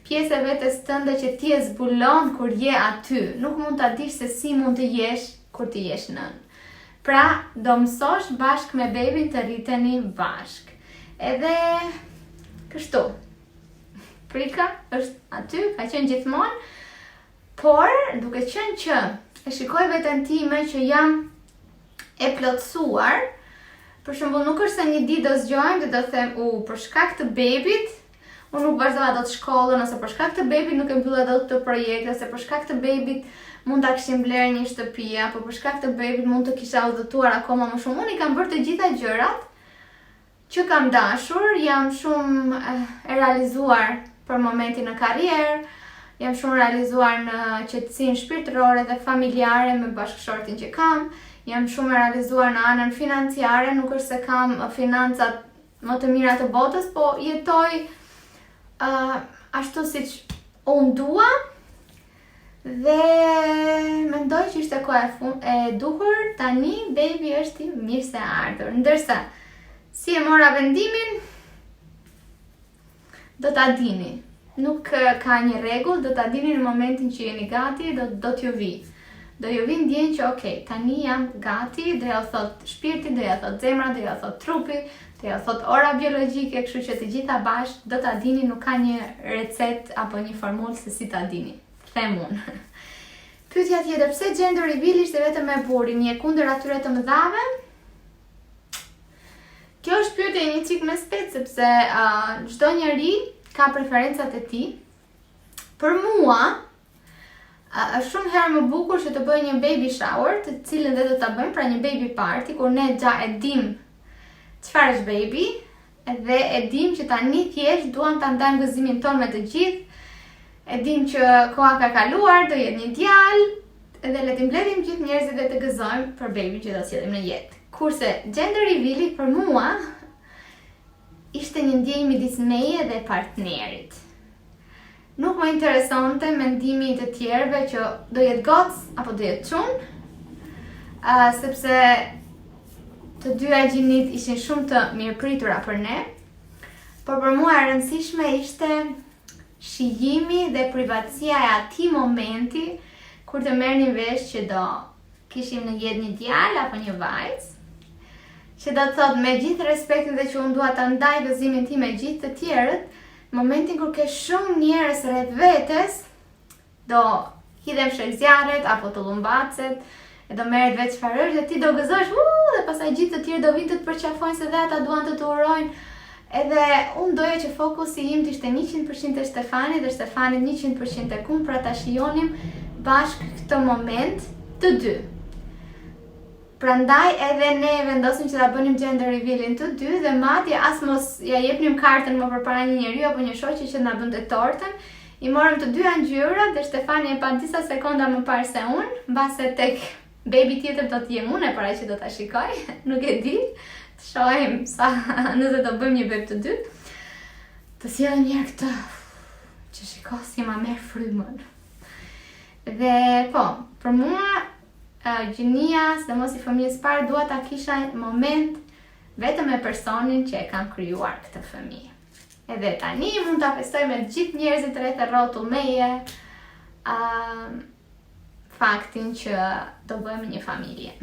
pjesë e vetes tënde që ti e zbulon kur je aty. Nuk mund ta dish se si mund të jesh kur të jesh nënë. Pra, do mësosh bashkë me bebin të rriteni bashkë. Edhe kështu. Frika është aty, ka qenë gjithmonë, por duke qenë që e shikoj veten time që jam e plotësuar, për shembull nuk është se një ditë do zgjohem dhe do them, u, për shkak të bebit, unë nuk vazhdova dot shkollën ose për shkak të bebit nuk e mbylla dot këtë projekt ose për shkak të bebit mund ta kishim blerë një shtëpi apo për shkak të bebit mund të kisha udhëtuar akoma më shumë. Unë i kam bërë të gjitha gjërat që kam dashur, jam shumë e realizuar për momentin në karrierë, jam shumë realizuar në qetësinë shpirtërore dhe familjare me bashkëshortin që kam, jam shumë e realizuar në anën financiare, nuk është se kam financat më të mira të botës, po jetoj uh, ashtu siç unë dua, Dhe mendoj që ishte koha e, fun, e duhur, tani baby është i mirëseardhur. Ndërsa, si e mora vendimin, do ta dini. Nuk ka një rregull, do ta dini në momentin që jeni gati, do, do t'ju vijë. Do ju vijë ndjenja që ok, tani jam gati, do ja thotë shpirti, do ja thotë zemra, do ja thotë trupi, do ja thotë ora biologjike, kështu që të gjitha bashkë do ta dini, nuk ka një recetë apo një formulë se si ta dini. Them unë. Pyetja tjetër, pse gender reveal ishte vetëm me burrin, je kundër atyre të mëdhave? Kjo është pyetje një çik me spec sepse uh, çdo njeri ka preferencat e tij. Për mua, uh, është shumë herë më bukur që të bëj një baby shower, të cilën dhe do ta bëjmë, pra një baby party, kur ne gja e dim çfarë është baby, Dhe e dim që tani thjesht duam ta ndajmë gëzimin tonë me të gjithë. E dim që koha ka kaluar, do jetë një djalë dhe le të mbledhim gjithë njerëzit dhe të gëzojmë për babyn që do sjellim në jetë. Kurse gender reveal për mua ishte një ndjenjë midis meje dhe partnerit. Nuk më interesonte mendimi i të tjerëve që do jetë gocë apo do jetë çun, uh, sepse të dyja gjinitë ishin shumë të mirëpritura për ne, por për mua e rëndësishme ishte shijimi dhe privatësia e atij momenti kur të merrnim vesh që do kishim në jetë një djalë apo një vajzë, që do të thotë me gjithë respektin dhe që unë dua ta ndaj gëzimin tim me gjithë të tjerët, momentin kur ke shumë njerëz rreth vetes, do hidhen fishekzjarret apo tullumbacet, e do merret vesh çfarë është dhe ti do gëzosh, uh, dhe pastaj gjithë të tjerë do vinë të të përqafojnë se dhe ata duan të të urojnë. Edhe unë doja që fokusi im të ishte 100% te Stefani dhe Stefani 100% tek unë, pra ta shijonim bashkë këtë moment të dy. Prandaj edhe ne vendosëm që ta bënim gender reveal-in të dy dhe madje as mos ja jepnim kartën më përpara një njeriu apo një shoqe që na bënte tortën. I morëm të dyja ngjyrat dhe Stefani e pa disa sekonda më parë se unë, mbase tek bebi tjetër do të jem unë e para që do ta shikoj, nuk e di. Të shohim sa nëse do bëjmë një beb të dytë. Të sjellim një herë këtë që shiko si ma merr frymën. Dhe po, për mua gjinia, sidomos i fëmijës parë, dua ta kisha moment vetëm me personin që e kam krijuar këtë fëmijë. Edhe tani mund ta festoj me gjithë njerëzit rreth e rrotull meje, uh, faktin që do bëhemi një familje.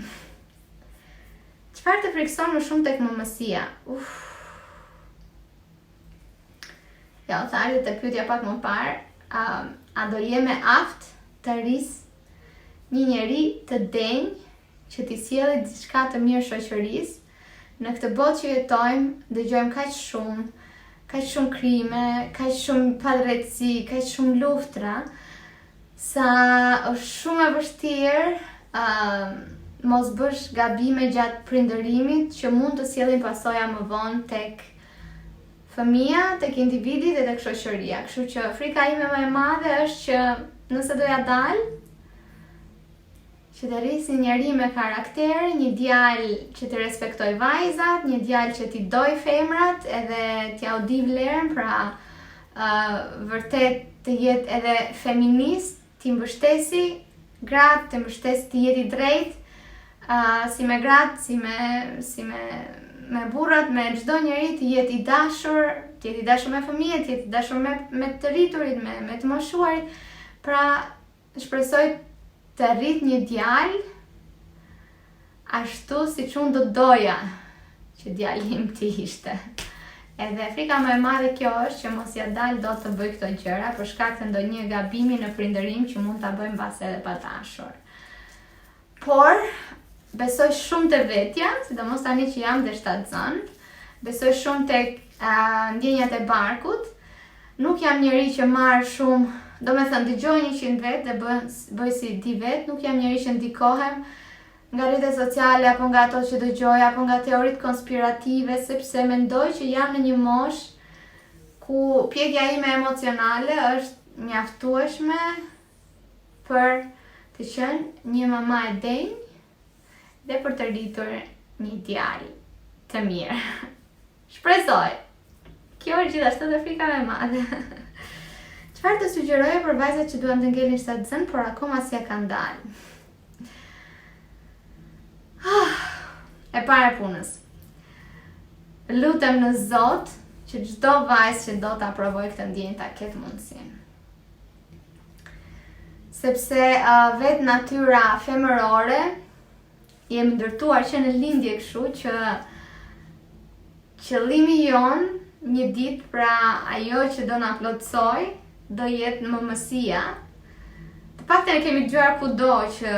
Çfarë të frikëson më shumë tek mëmësia? Uf. Ja, u thashë te pyetja pak më parë, um, a do jem e aftë të rris një njeri të denjë që t'i sjellë diçka të mirë shoqërisë, në këtë botë që jetojmë, dëgjojmë kaq shumë, kaq shumë krime, kaq shumë padrejtësi, kaq shumë luftra, sa është shumë e vështirë uh, mos bësh gabime gjatë prindërimit që mund të sjellin pasoja më vonë tek fëmija, tek individi dhe tek shoqëria. Kështu që frika ime më e madhe është që nëse do ja dal, që të rris një njeri me karakter, një djalë që të respektojë vajzat, një djalë që t'i dojë femrat edhe t'jua di vlerën, pra uh, vërtet të jetë edhe feminist, t'i mbështesi gratë, të mbështesi të jetë i drejtë, uh, si me gratë, si me, si me, me burrat, me çdo njeri të jetë i dashur, të jetë i dashur me fëmijët, të jetë i dashur me, me të rriturit, me, me të moshuarit. Pra, shpresoj të rrit një djalë ashtu siç unë do doja që djali im të ishte. Edhe frika më e madhe kjo është që mos ja dal dot të bëj këto gjëra për shkak të ndonjë gabimi në prindërim që mund ta bëj mbase edhe pa dashur. Por besoj shumë te vetja, sidomos tani që jam dhe shtatzënë, besoj shumë tek uh, ndjenjat e barkut. Nuk jam njeri që marr shumë, domethënë dëgjoj 100 vetë dhe bëj, bëj si di vetë, nuk jam njeri që ndikohem nga rrjetet sociale apo nga ato që dëgjoj apo nga teoritë konspirative sepse mendoj që jam në një moshë ku pjekja ime emocionale është mjaftueshme për të qenë një mama e denjë dhe për të rritur një djalë të mirë. Shpresoj. Kjo është gjithashtu dhe frika më e madhe. Çfarë do sugjeroje për vajzat që duan të ngelin shtatzënë, por akoma s'ja kanë dalë? Ah, e para e punës. Lutem në Zot që çdo vajzë që do ta provojë këtë ndjenjë ta ketë mundësinë. Sepse uh, vetë natyra femërore jemi ndërtuar që në lindje kështu që qëllimi jonë një ditë pra ajo që do na plotësojë do jetë mëmësia. Të paktën e kemi dëgjuar kudo që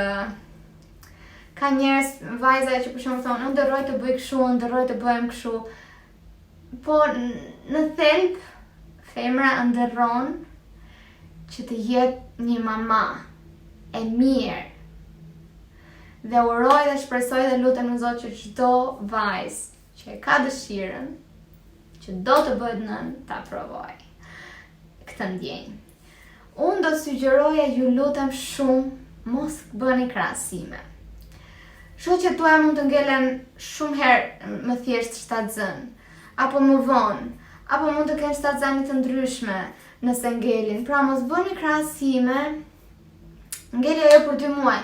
ka njerëz vajza që për shembull thonë ëndërroj të bëj kështu, ëndërroj të bëhem kështu. Po në thelb femra ëndërron që të jetë një mama e mirë. Dhe uroj dhe shpresoj dhe lutem në Zot që çdo vajzë që e ka dëshirën, që do të bëhet nënë, ta provojë këtë ndjenjë. Unë do sugjeroja ju lutem shumë mos bëni krahasime. Shoqet tuaja mund të ngelen shumë herë më thjesht shtatzënë, apo më vonë, apo mund të kenë shtatzani të ndryshme nëse ngelin. Pra mos bëni krahasime Ngeli ajo për dy muaj.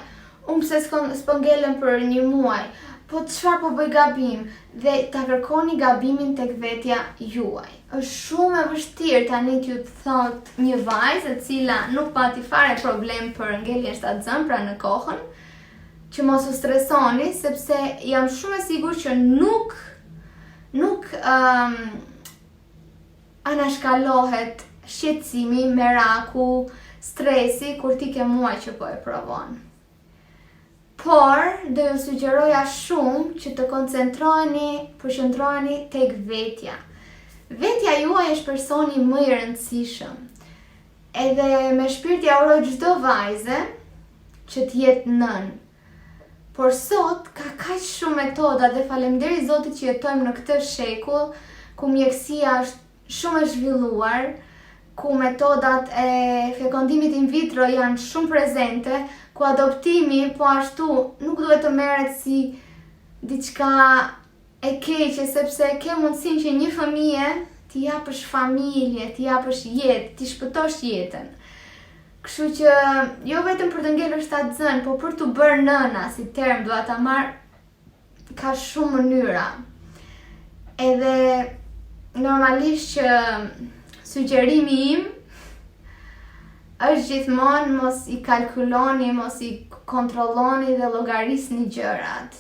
Unë pse s'po ngelem për një muaj? Po çfarë po bëj gabim? Dhe ta kërkoni gabimin tek vetja juaj. Është shumë e vështirë tani t'ju thotë një vajzë e cila nuk pati fare problem për ngeljen shtatzënë, pra në kohën, që mos u stresoni sepse jam shumë e sigurt që nuk nuk um, anashkalohet shqetësimi, meraku, stresi kur ti ke muaj që po e provon. Por, do ju sugjeroja shumë që të koncentroheni, përqendroheni tek vetja. Vetja juaj është personi më i rëndësishëm. Edhe me shpirt ia uroj çdo vajze që të jetë nënë. Por sot ka kaq shumë metoda dhe faleminderit Zotit që jetojmë në këtë shekull ku mjekësia është shumë e zhvilluar, ku metodat e fekondimit in vitro janë shumë prezente, ku adoptimi po ashtu nuk duhet të merret si diçka e keqe sepse ke mundësinë që një fëmije t'i japësh familje, t'i japësh jetë, t'i shpëtosh jetën. Kështu që jo vetëm për të ngelur shtatzënë, po për t'u bërë nëna si term dua ta marr ka shumë mënyra. Edhe normalisht që sugjerimi im është gjithmonë mos i kalkuloni, mos i kontrolloni dhe llogarisni gjërat.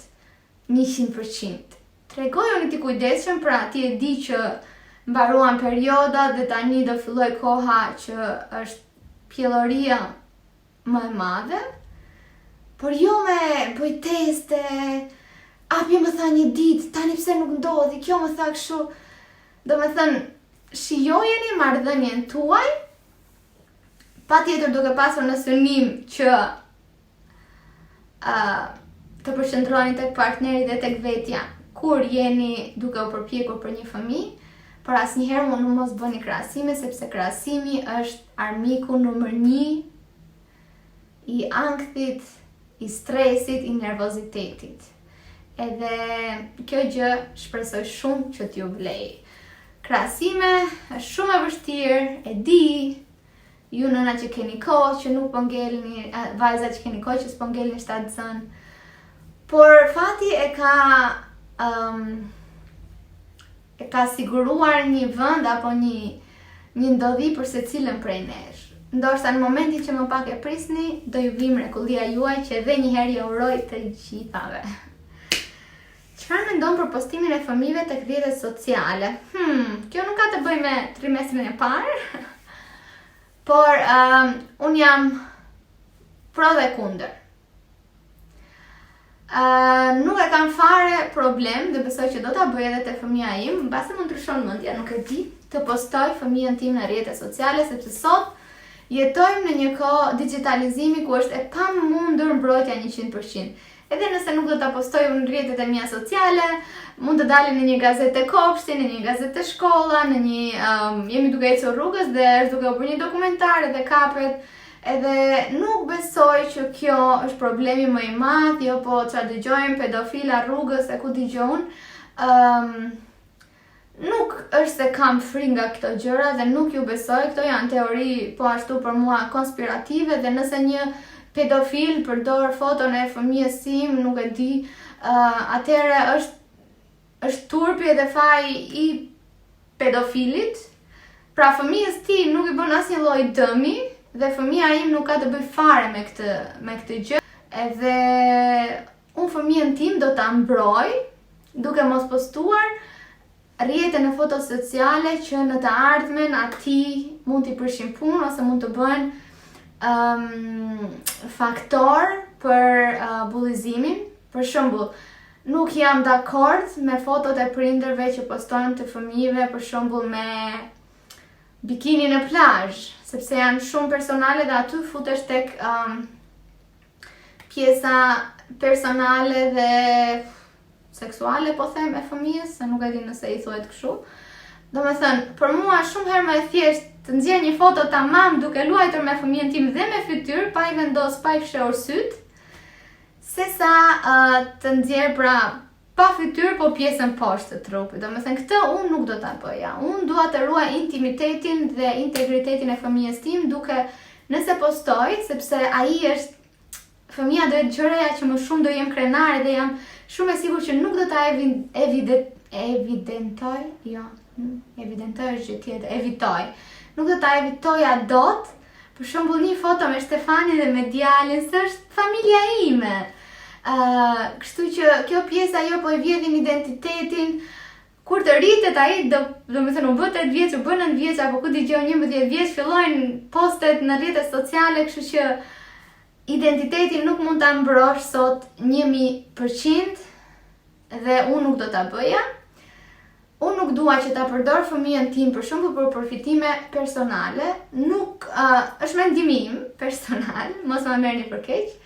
100%. Tregojuni të kujdesshëm, pra ti e di që mbaruan periodat dhe tani do filloj koha që është pjelloria më e madhe, por jo me bëj teste, api më tha një ditë, tani pse nuk ndodhi, kjo më tha kështu, domethënë, shijojeni marrëdhënien tuaj, patjetër duke pasur në synim që uh, të përqendroheni tek partneri dhe tek vetja kur jeni duke u përpjekur për një fëmijë, por asnjëherë mund mos bëni krahasime sepse krahasimi është armiku numër 1 i ankthit, i stresit, i nervozitetit. Edhe kjo gjë shpresoj shumë që t'ju vlejë. Krahasime është shumë e vështirë, e di, Ju nëna që keni kohë që nuk po ngelni, vajza që keni kohë që s'po ngelni shtatzënë. Por fati e ka um, e ka siguruar një vend apo një një ndodhi për secilën prej nesh. Ndoshta në momentin që më pak e prisni, do ju vijë mrekullia juaj që edhe një herë ja uroj të gjithave. Çfarë mendon për postimin e fëmijëve tek rrjetet sociale? Hmm, kjo nuk ka të bëjë me trimestrin e parë. Por um, unë jam pro dhe kundër. Uh, nuk e kam fare problem dhe besoj që do ta bëj edhe te fëmija im, mbase më ndryshon mendja, nuk e di, të postoj fëmijën tim në rrjete sociale sepse sot jetojmë në një kohë digjitalizimi ku është e pamundur mbrojtja 100%. Edhe nëse nuk do ta postoj unë në rrjetet e mia sociale, mund të dalin në një gazetë te kopshti, në një gazetë te shkolla, në një um, jemi duke ecur rrugës dhe është duke u bërë një dokumentar edhe kapet. Edhe nuk besoj që kjo është problemi më i madh, jo po ça dëgjojmë pedofila rrugës e ku di unë. Um, Nuk është se kam frikë nga këto gjëra dhe nuk ju besoj, këto janë teori po ashtu për mua konspirative dhe nëse një pedofil përdor foton e fëmijës sim, nuk e di, uh, atëherë është është turpi edhe faji i pedofilit. Pra fëmijës tim nuk i bën asnjë lloj dëmi dhe fëmija im nuk ka të bëjë fare me këtë me këtë gjë. Edhe unë fëmijën tim do ta mbroj duke mos postuar rrjete në foto sociale që në të ardhmen atij mund t'i prishin punë ose mund të bëhen um, faktor për uh, bullizimin. Për shembull, nuk jam dakord me fotot e prindërve që postojnë të fëmijëve, për shembull me bikini në plazh, sepse janë shumë personale dhe aty futesh tek um, pjesa personale dhe seksuale, po them, e fëmijës, se nuk e di nëse i thuhet kështu. Domethënë, për mua shumë herë më e thjeshtë të nxjerr një foto tamam duke luajtur me fëmijën tim dhe me fytyrë, pa i vendos, pa i fshehur sytë, sesa uh, të nxjerr pra pa fytyrë, po pjesën poshtë të trupit. Domethënë, këtë unë nuk do ta bëja. Unë dua të ruaj intimitetin dhe integritetin e fëmijës tim duke nëse postoj, sepse ai është fëmija do jetë gjëraja që më shumë do jem krenare dhe jam shumë e sigurt që nuk do ta evident, evidentoj, jo, evidentoj është gjë tjetër, evitoj. Nuk do ta evitoja dot, për shembull një foto me Stefanin dhe me djalin, se është familja ime. Uh, kështu që kjo pjesa jo po i vjedhin identitetin, kur të rritet ai do domethënë u bë 8 vjeç, u bë 9 vjeç apo ku di unë 11 vjeç, fillojnë postet në rrjetet sociale, kështu që identitetin nuk mund ta mbrosh sot 1000% dhe unë nuk do ta bëja. Unë nuk dua që ta përdor fëmijën tim për shembull për përfitime personale, nuk uh, është mendimi im personal, mos ma merrni për keq.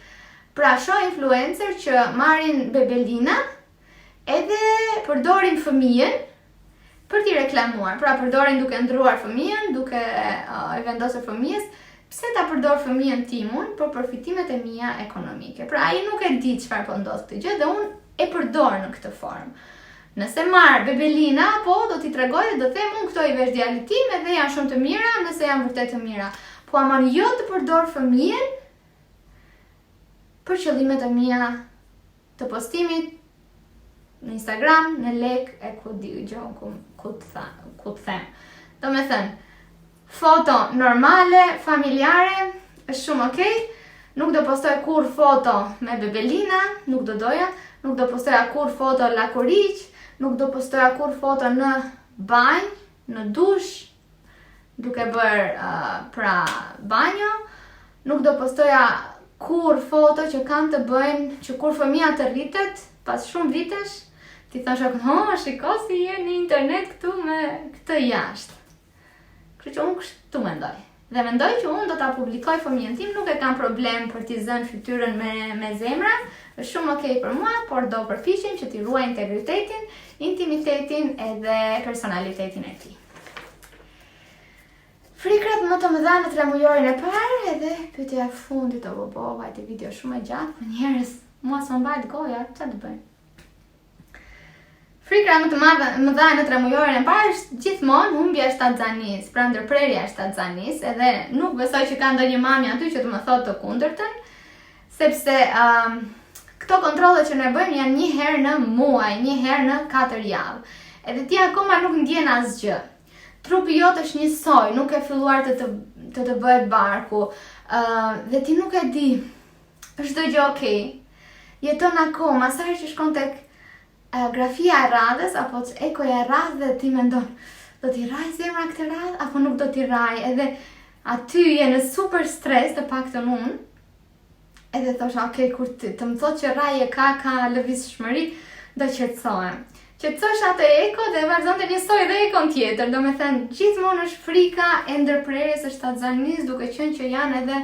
Pra shoh influencer që marrin bebelina edhe përdorin fëmijën për t'i reklamuar. Pra përdorin duke ndruar fëmijën, duke uh, e vendosur fëmijës, pse ta përdor fëmijën tim unë për përfitimet e mia ekonomike. Pra ai nuk e di çfarë po ndodh këtë gjë dhe unë e përdor në këtë formë. Nëse marr bebelina, po do t'i tregoj dhe do them unë këto i vesh djalit tim edhe janë shumë të mira, nëse janë vërtet të mira. Po aman jo të përdor fëmijën për qëllimet e mia të postimit në Instagram, në lek e ku di gjë ku ku të tha, ku të them. Domethënë, foto normale, familjare, është shumë okay. Nuk do postoj kurrë foto me bebelina, nuk do doja, nuk do postoja kurrë foto lakuriq, nuk do postoja kurrë foto në banjë, në dush, duke bërë uh, pra banjo, nuk do postoja kurrë foto që kanë të bëjnë që kur fëmija të rritet, pas shumë vitesh, t'i thonë shokët, ho, shiko si je në internet këtu me këtë jashtë. Kështu që unë kështu mendoj. Dhe mendoj që unë do ta publikoj fëmijën tim, nuk e kam problem për t'i zënë fytyrën me me zemra, është shumë okay për mua, por do përpiqem që t'i ruaj integritetin, intimitetin edhe personalitetin e tij. Frikrat më të mëdha në tremujorin e parë edhe pyetja e fundit o bo bo, vajti video shumë e gjatë, po njerëz, mua s'më mbahet goja, ça të bëj? Frikra më të madhe, mëdha në tremujorin e parë është gjithmonë humbja e shtatzanisë, pra ndërprerja e shtatzanisë, edhe nuk besoj që ka ndonjë mami aty që të më thotë të kundërtën, sepse um, këto kontrolle që ne bëjmë janë një herë në muaj, një herë në 4 javë. Edhe ti akoma nuk ndjen asgjë. Trupi jot është njësoj, nuk e filluar të të të, të bëhet barku, uh, dhe ti nuk e di është çdo gjë okay. Jeton akoma, sa herë që shkon tek uh, grafia e radhës apo ekoja e radhës dhe ti mendon, do t'i rrahë zemra këtë radhë apo nuk do t'i rrahë, edhe aty je në super stres të paktën unë. Edhe thosha, ok, kur të, të më thotë që rrahje ka, ka lëvizshmëri, do qetësohem. Qetësohesha atë eko dhe vazhdonte njësoj dhe ekon tjetër, domethënë, gjithmonë është frika e ndërprerjes së shtatzanisë, duke qenë që janë edhe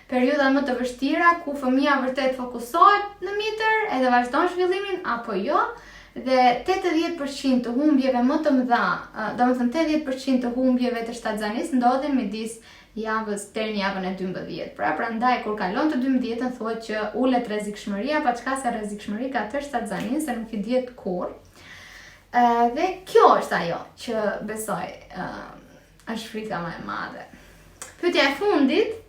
periudha më të vështira, ku fëmija vërtet fokusohet në mitër edhe vazhdon zhvillimin, apo jo, dhe 80% të humbjeve më të mëdha, domethënë 80% të humbjeve të shtatzanisë ndodhin midis javës deri në javën e 12. Pra prandaj kur kalon të 12-ën thuhet që ulet rrezikshmëria, paçka se rrezikshmëri ka tërë shtatzaninë se nuk i dihet kurrë. Dhe kjo është ajo që besoj është frika më e madhe. Pyetja e fundit,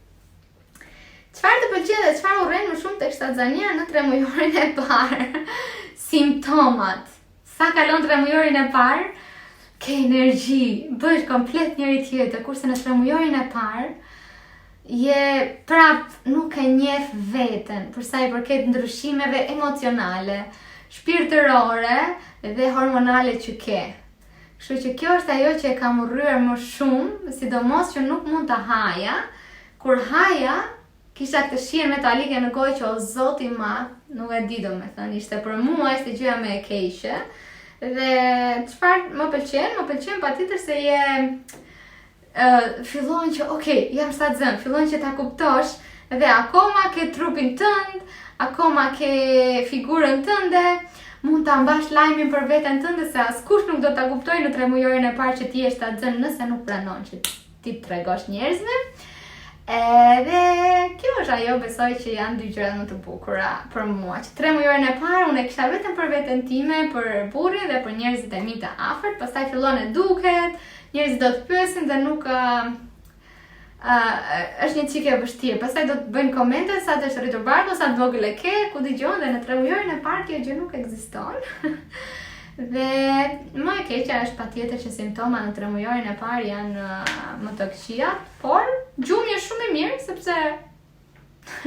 Çfarë të pëlqen dhe çfarë urren më shumë tek shtatzania në tremujorin e parë? Simptomat. Sa kalon tremujorin e parë, ke energji, bëhesh komplet njeri tjetër, kurse në tremujorin e parë, je prap nuk e njeh veten, për sa i përket ndryshimeve emocionale, shpirtërore dhe hormonale që ke. Kështu që kjo është ajo që e kam urryer më shumë, sidomos që nuk mund të haja, kur haja, Kisha këtë shijen metalike në gojë që o zot i madh, nuk e di domethënë, ishte për mua, ishte gjëja më e keqe. Dhe çfarë më pëlqen? Më pëlqen patjetër se je uh, fillon që ok, jam shtatzënë, fillon që ta kuptosh dhe akoma ke trupin tënd, akoma ke figurën tënde, mund ta mbash lajmin për veten tënde se askush nuk do ta kuptojë në tremujorin e parë që ti je shtatzënë nëse nuk pranon që t'i tregosh njerëzve. Edhe kjo është ajo besoj që janë dy gjërat më të bukura për mua. Që tremujorin e parë unë e kisha vetëm për veten time, për burrin dhe për njerëzit e mi të afërt, pastaj fillon e duket, njerëzit do të pyesin dhe nuk uh, uh, është një çikë e vështirë. Pastaj do të bëjnë komente sa të është rritur barku, sa të vogël e ke, ku dëgjon dhe në tremujorin e parë kjo gjë nuk ekziston. Dhe më e keqja është patjetër që simptoma në tremujorin e parë janë më të këqija, por gjumi është shumë i mirë sepse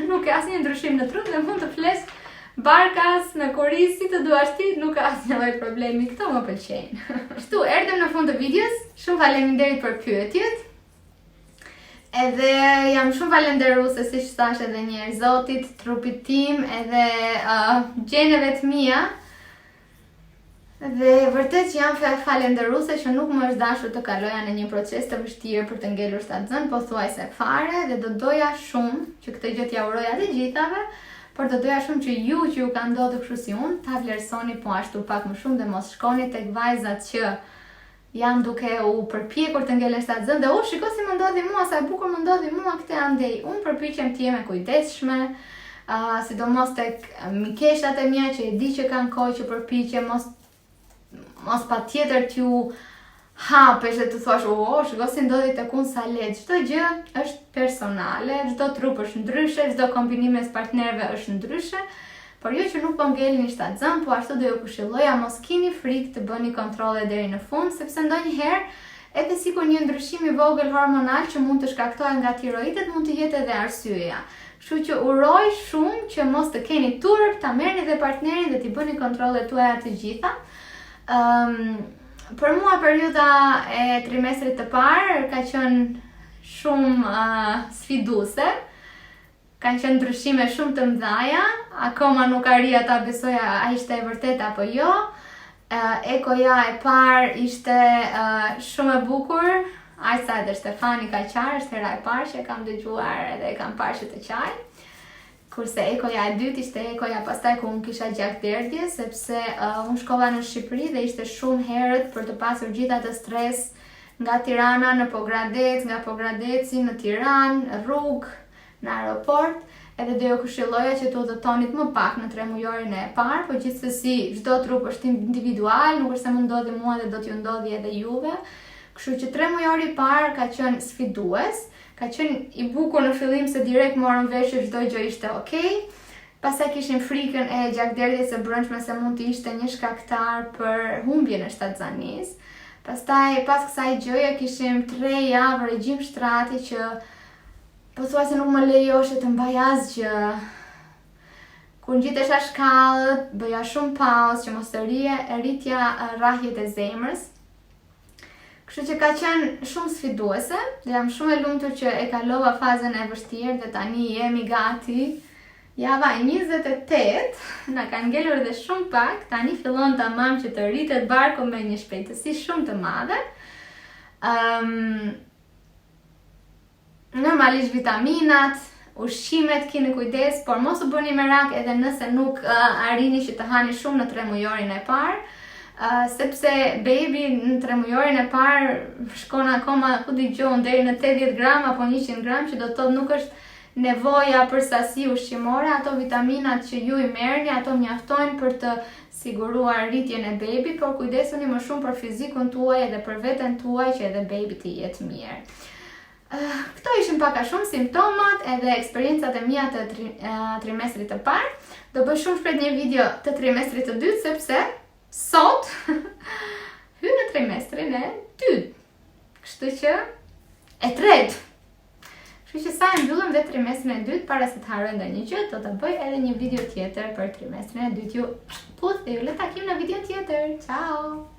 nuk ke asnjë ndryshim në trup dhe mund të flesh barkas në kurriz si të duash ti, nuk ka asnjë lloj problemi. Këto më pëlqejnë. Kështu erdhëm në fund të videos. Shumë faleminderit për pyetjet. Edhe jam shumë falenderuese, siç thashë edhe një herë Zotit, trupit tim, edhe uh, gjeneve të mia. Dhe vërtet që jam falënderuese që nuk më është dashur të kaloja në një proces të vështirë për të ngelur shtatzënë pothuajse fare dhe do doja shumë që këtë gjë t'ja uroja të gjithave, por do doja shumë që ju që ju ka ndodhur kështu si unë, ta vlerësoni po ashtu pak më shumë dhe mos shkoni tek vajzat që janë duke u përpjekur të ngelen shtatzënë dhe u shiko si më ndodhi mua, sa e bukur më ndodhi mua këtej andej. Unë përpiqem të jem e kujdesshme, uh, sidomos tek mikeshat e mia që e di që kanë kohë që përpiqen, mos mos patjetër t'ju hapesh dhe të thuash, o, shiko si ndodhi tek unë sa lehtë. Çdo gjë është personale, çdo trup është ndryshe, çdo kombinim mes partnerëve është ndryshe. Por ju që nuk po ngelni shtatzënë, po ashtu do ju këshilloja mos kini frikë të bëni kontrolle deri në fund, sepse ndonjëherë edhe sikur një ndryshim i vogël hormonal që mund të shkaktohet nga tiroidet mund të jetë edhe arsyeja. Kështu që uroj shumë që mos të keni turp, ta merrni dhe partnerin dhe t'i bëni kontrollet tuaja të gjitha. Ëm um, për mua periudha e trimestrit të parë ka qenë shumë uh, sfiduese. Kanë qenë ndryshime shumë të mëdhaja, akoma nuk arrija ta besoja a ishte e vërtetë apo jo. Ekoja e parë ishte shumë e bukur, aq sa edhe Stefani ka qarë, është hera e parë që e kam dëgjuar edhe e kam parë që të qajë. Kurse ekoja e dytë ishte ekoja pastaj ku unë kisha gjakderdhje, sepse uh, unë shkova në Shqipëri dhe ishte shumë herët për të pasur gjithë atë stres nga Tirana në Pogradec, nga Pogradeci në Tiranë, rrugë, në aeroport, edhe do ju këshilloja që të udhëtonit më pak në tremujorin e parë, po gjithsesi çdo trup është individual, nuk është se më ndodhi mua dhe do t'ju ndodhi edhe juve. Kështu që tremujori i parë ka qenë sfidues, ka qenë i bukur në fillim se direkt morëm vesh që çdo gjë ishte okay. Pastaj kishim frikën e gjakderdhjes së brendshme se mund të ishte një shkaktar për humbjen e shtatzanisë. Pastaj pas kësaj gjëje kishim 3 javë regjim shtrati që Pothuajse nuk më lejoshe të mbaj asgjë. Kur ngjitesha shkallët, bëja shumë pauzë që mos të rrije, rritja rrahjet e zemrës. Kështu që ka qenë shumë sfiduese dhe jam shumë e lumtur që e kalova fazën e vështirë dhe tani jemi gati. Java e 28, na kanë ngelur dhe shumë pak, tani fillon tamam që të rritet barku me një shpejtësi shumë të madhe. Um, Normalisht vitaminat, ushqimet kini kujdes, por mos u bëni merak edhe nëse nuk uh, arrini që të hani shumë në tremujorin e parë, uh, sepse baby në tremujorin e parë shkon akoma ku di unë deri në 80 gram apo 100 gram, që do të thotë nuk është nevoja për sasi ushqimore, ato vitaminat që ju i merrni, ato mjaftojnë për të siguruar rritjen e baby, por kujdesuni më shumë për fizikun tuaj edhe për veten tuaj që edhe baby të jetë mirë. Këto ishin pak a shumë simptomat edhe eksperiencat e mia të tri, trimestrit të parë. Do bëj shumë shpejt një video të trimestrit të dytë sepse sot hyj në trimestrin e dytë. Kështu që e tretë. Kështu që sa e mbyllëm dhe trimestrin e dytë para se të harroj ndonjë gjë, do të bëj edhe një video tjetër për trimestrin e dytë. Ju puth dhe ju lë takim në video tjetër. Ciao.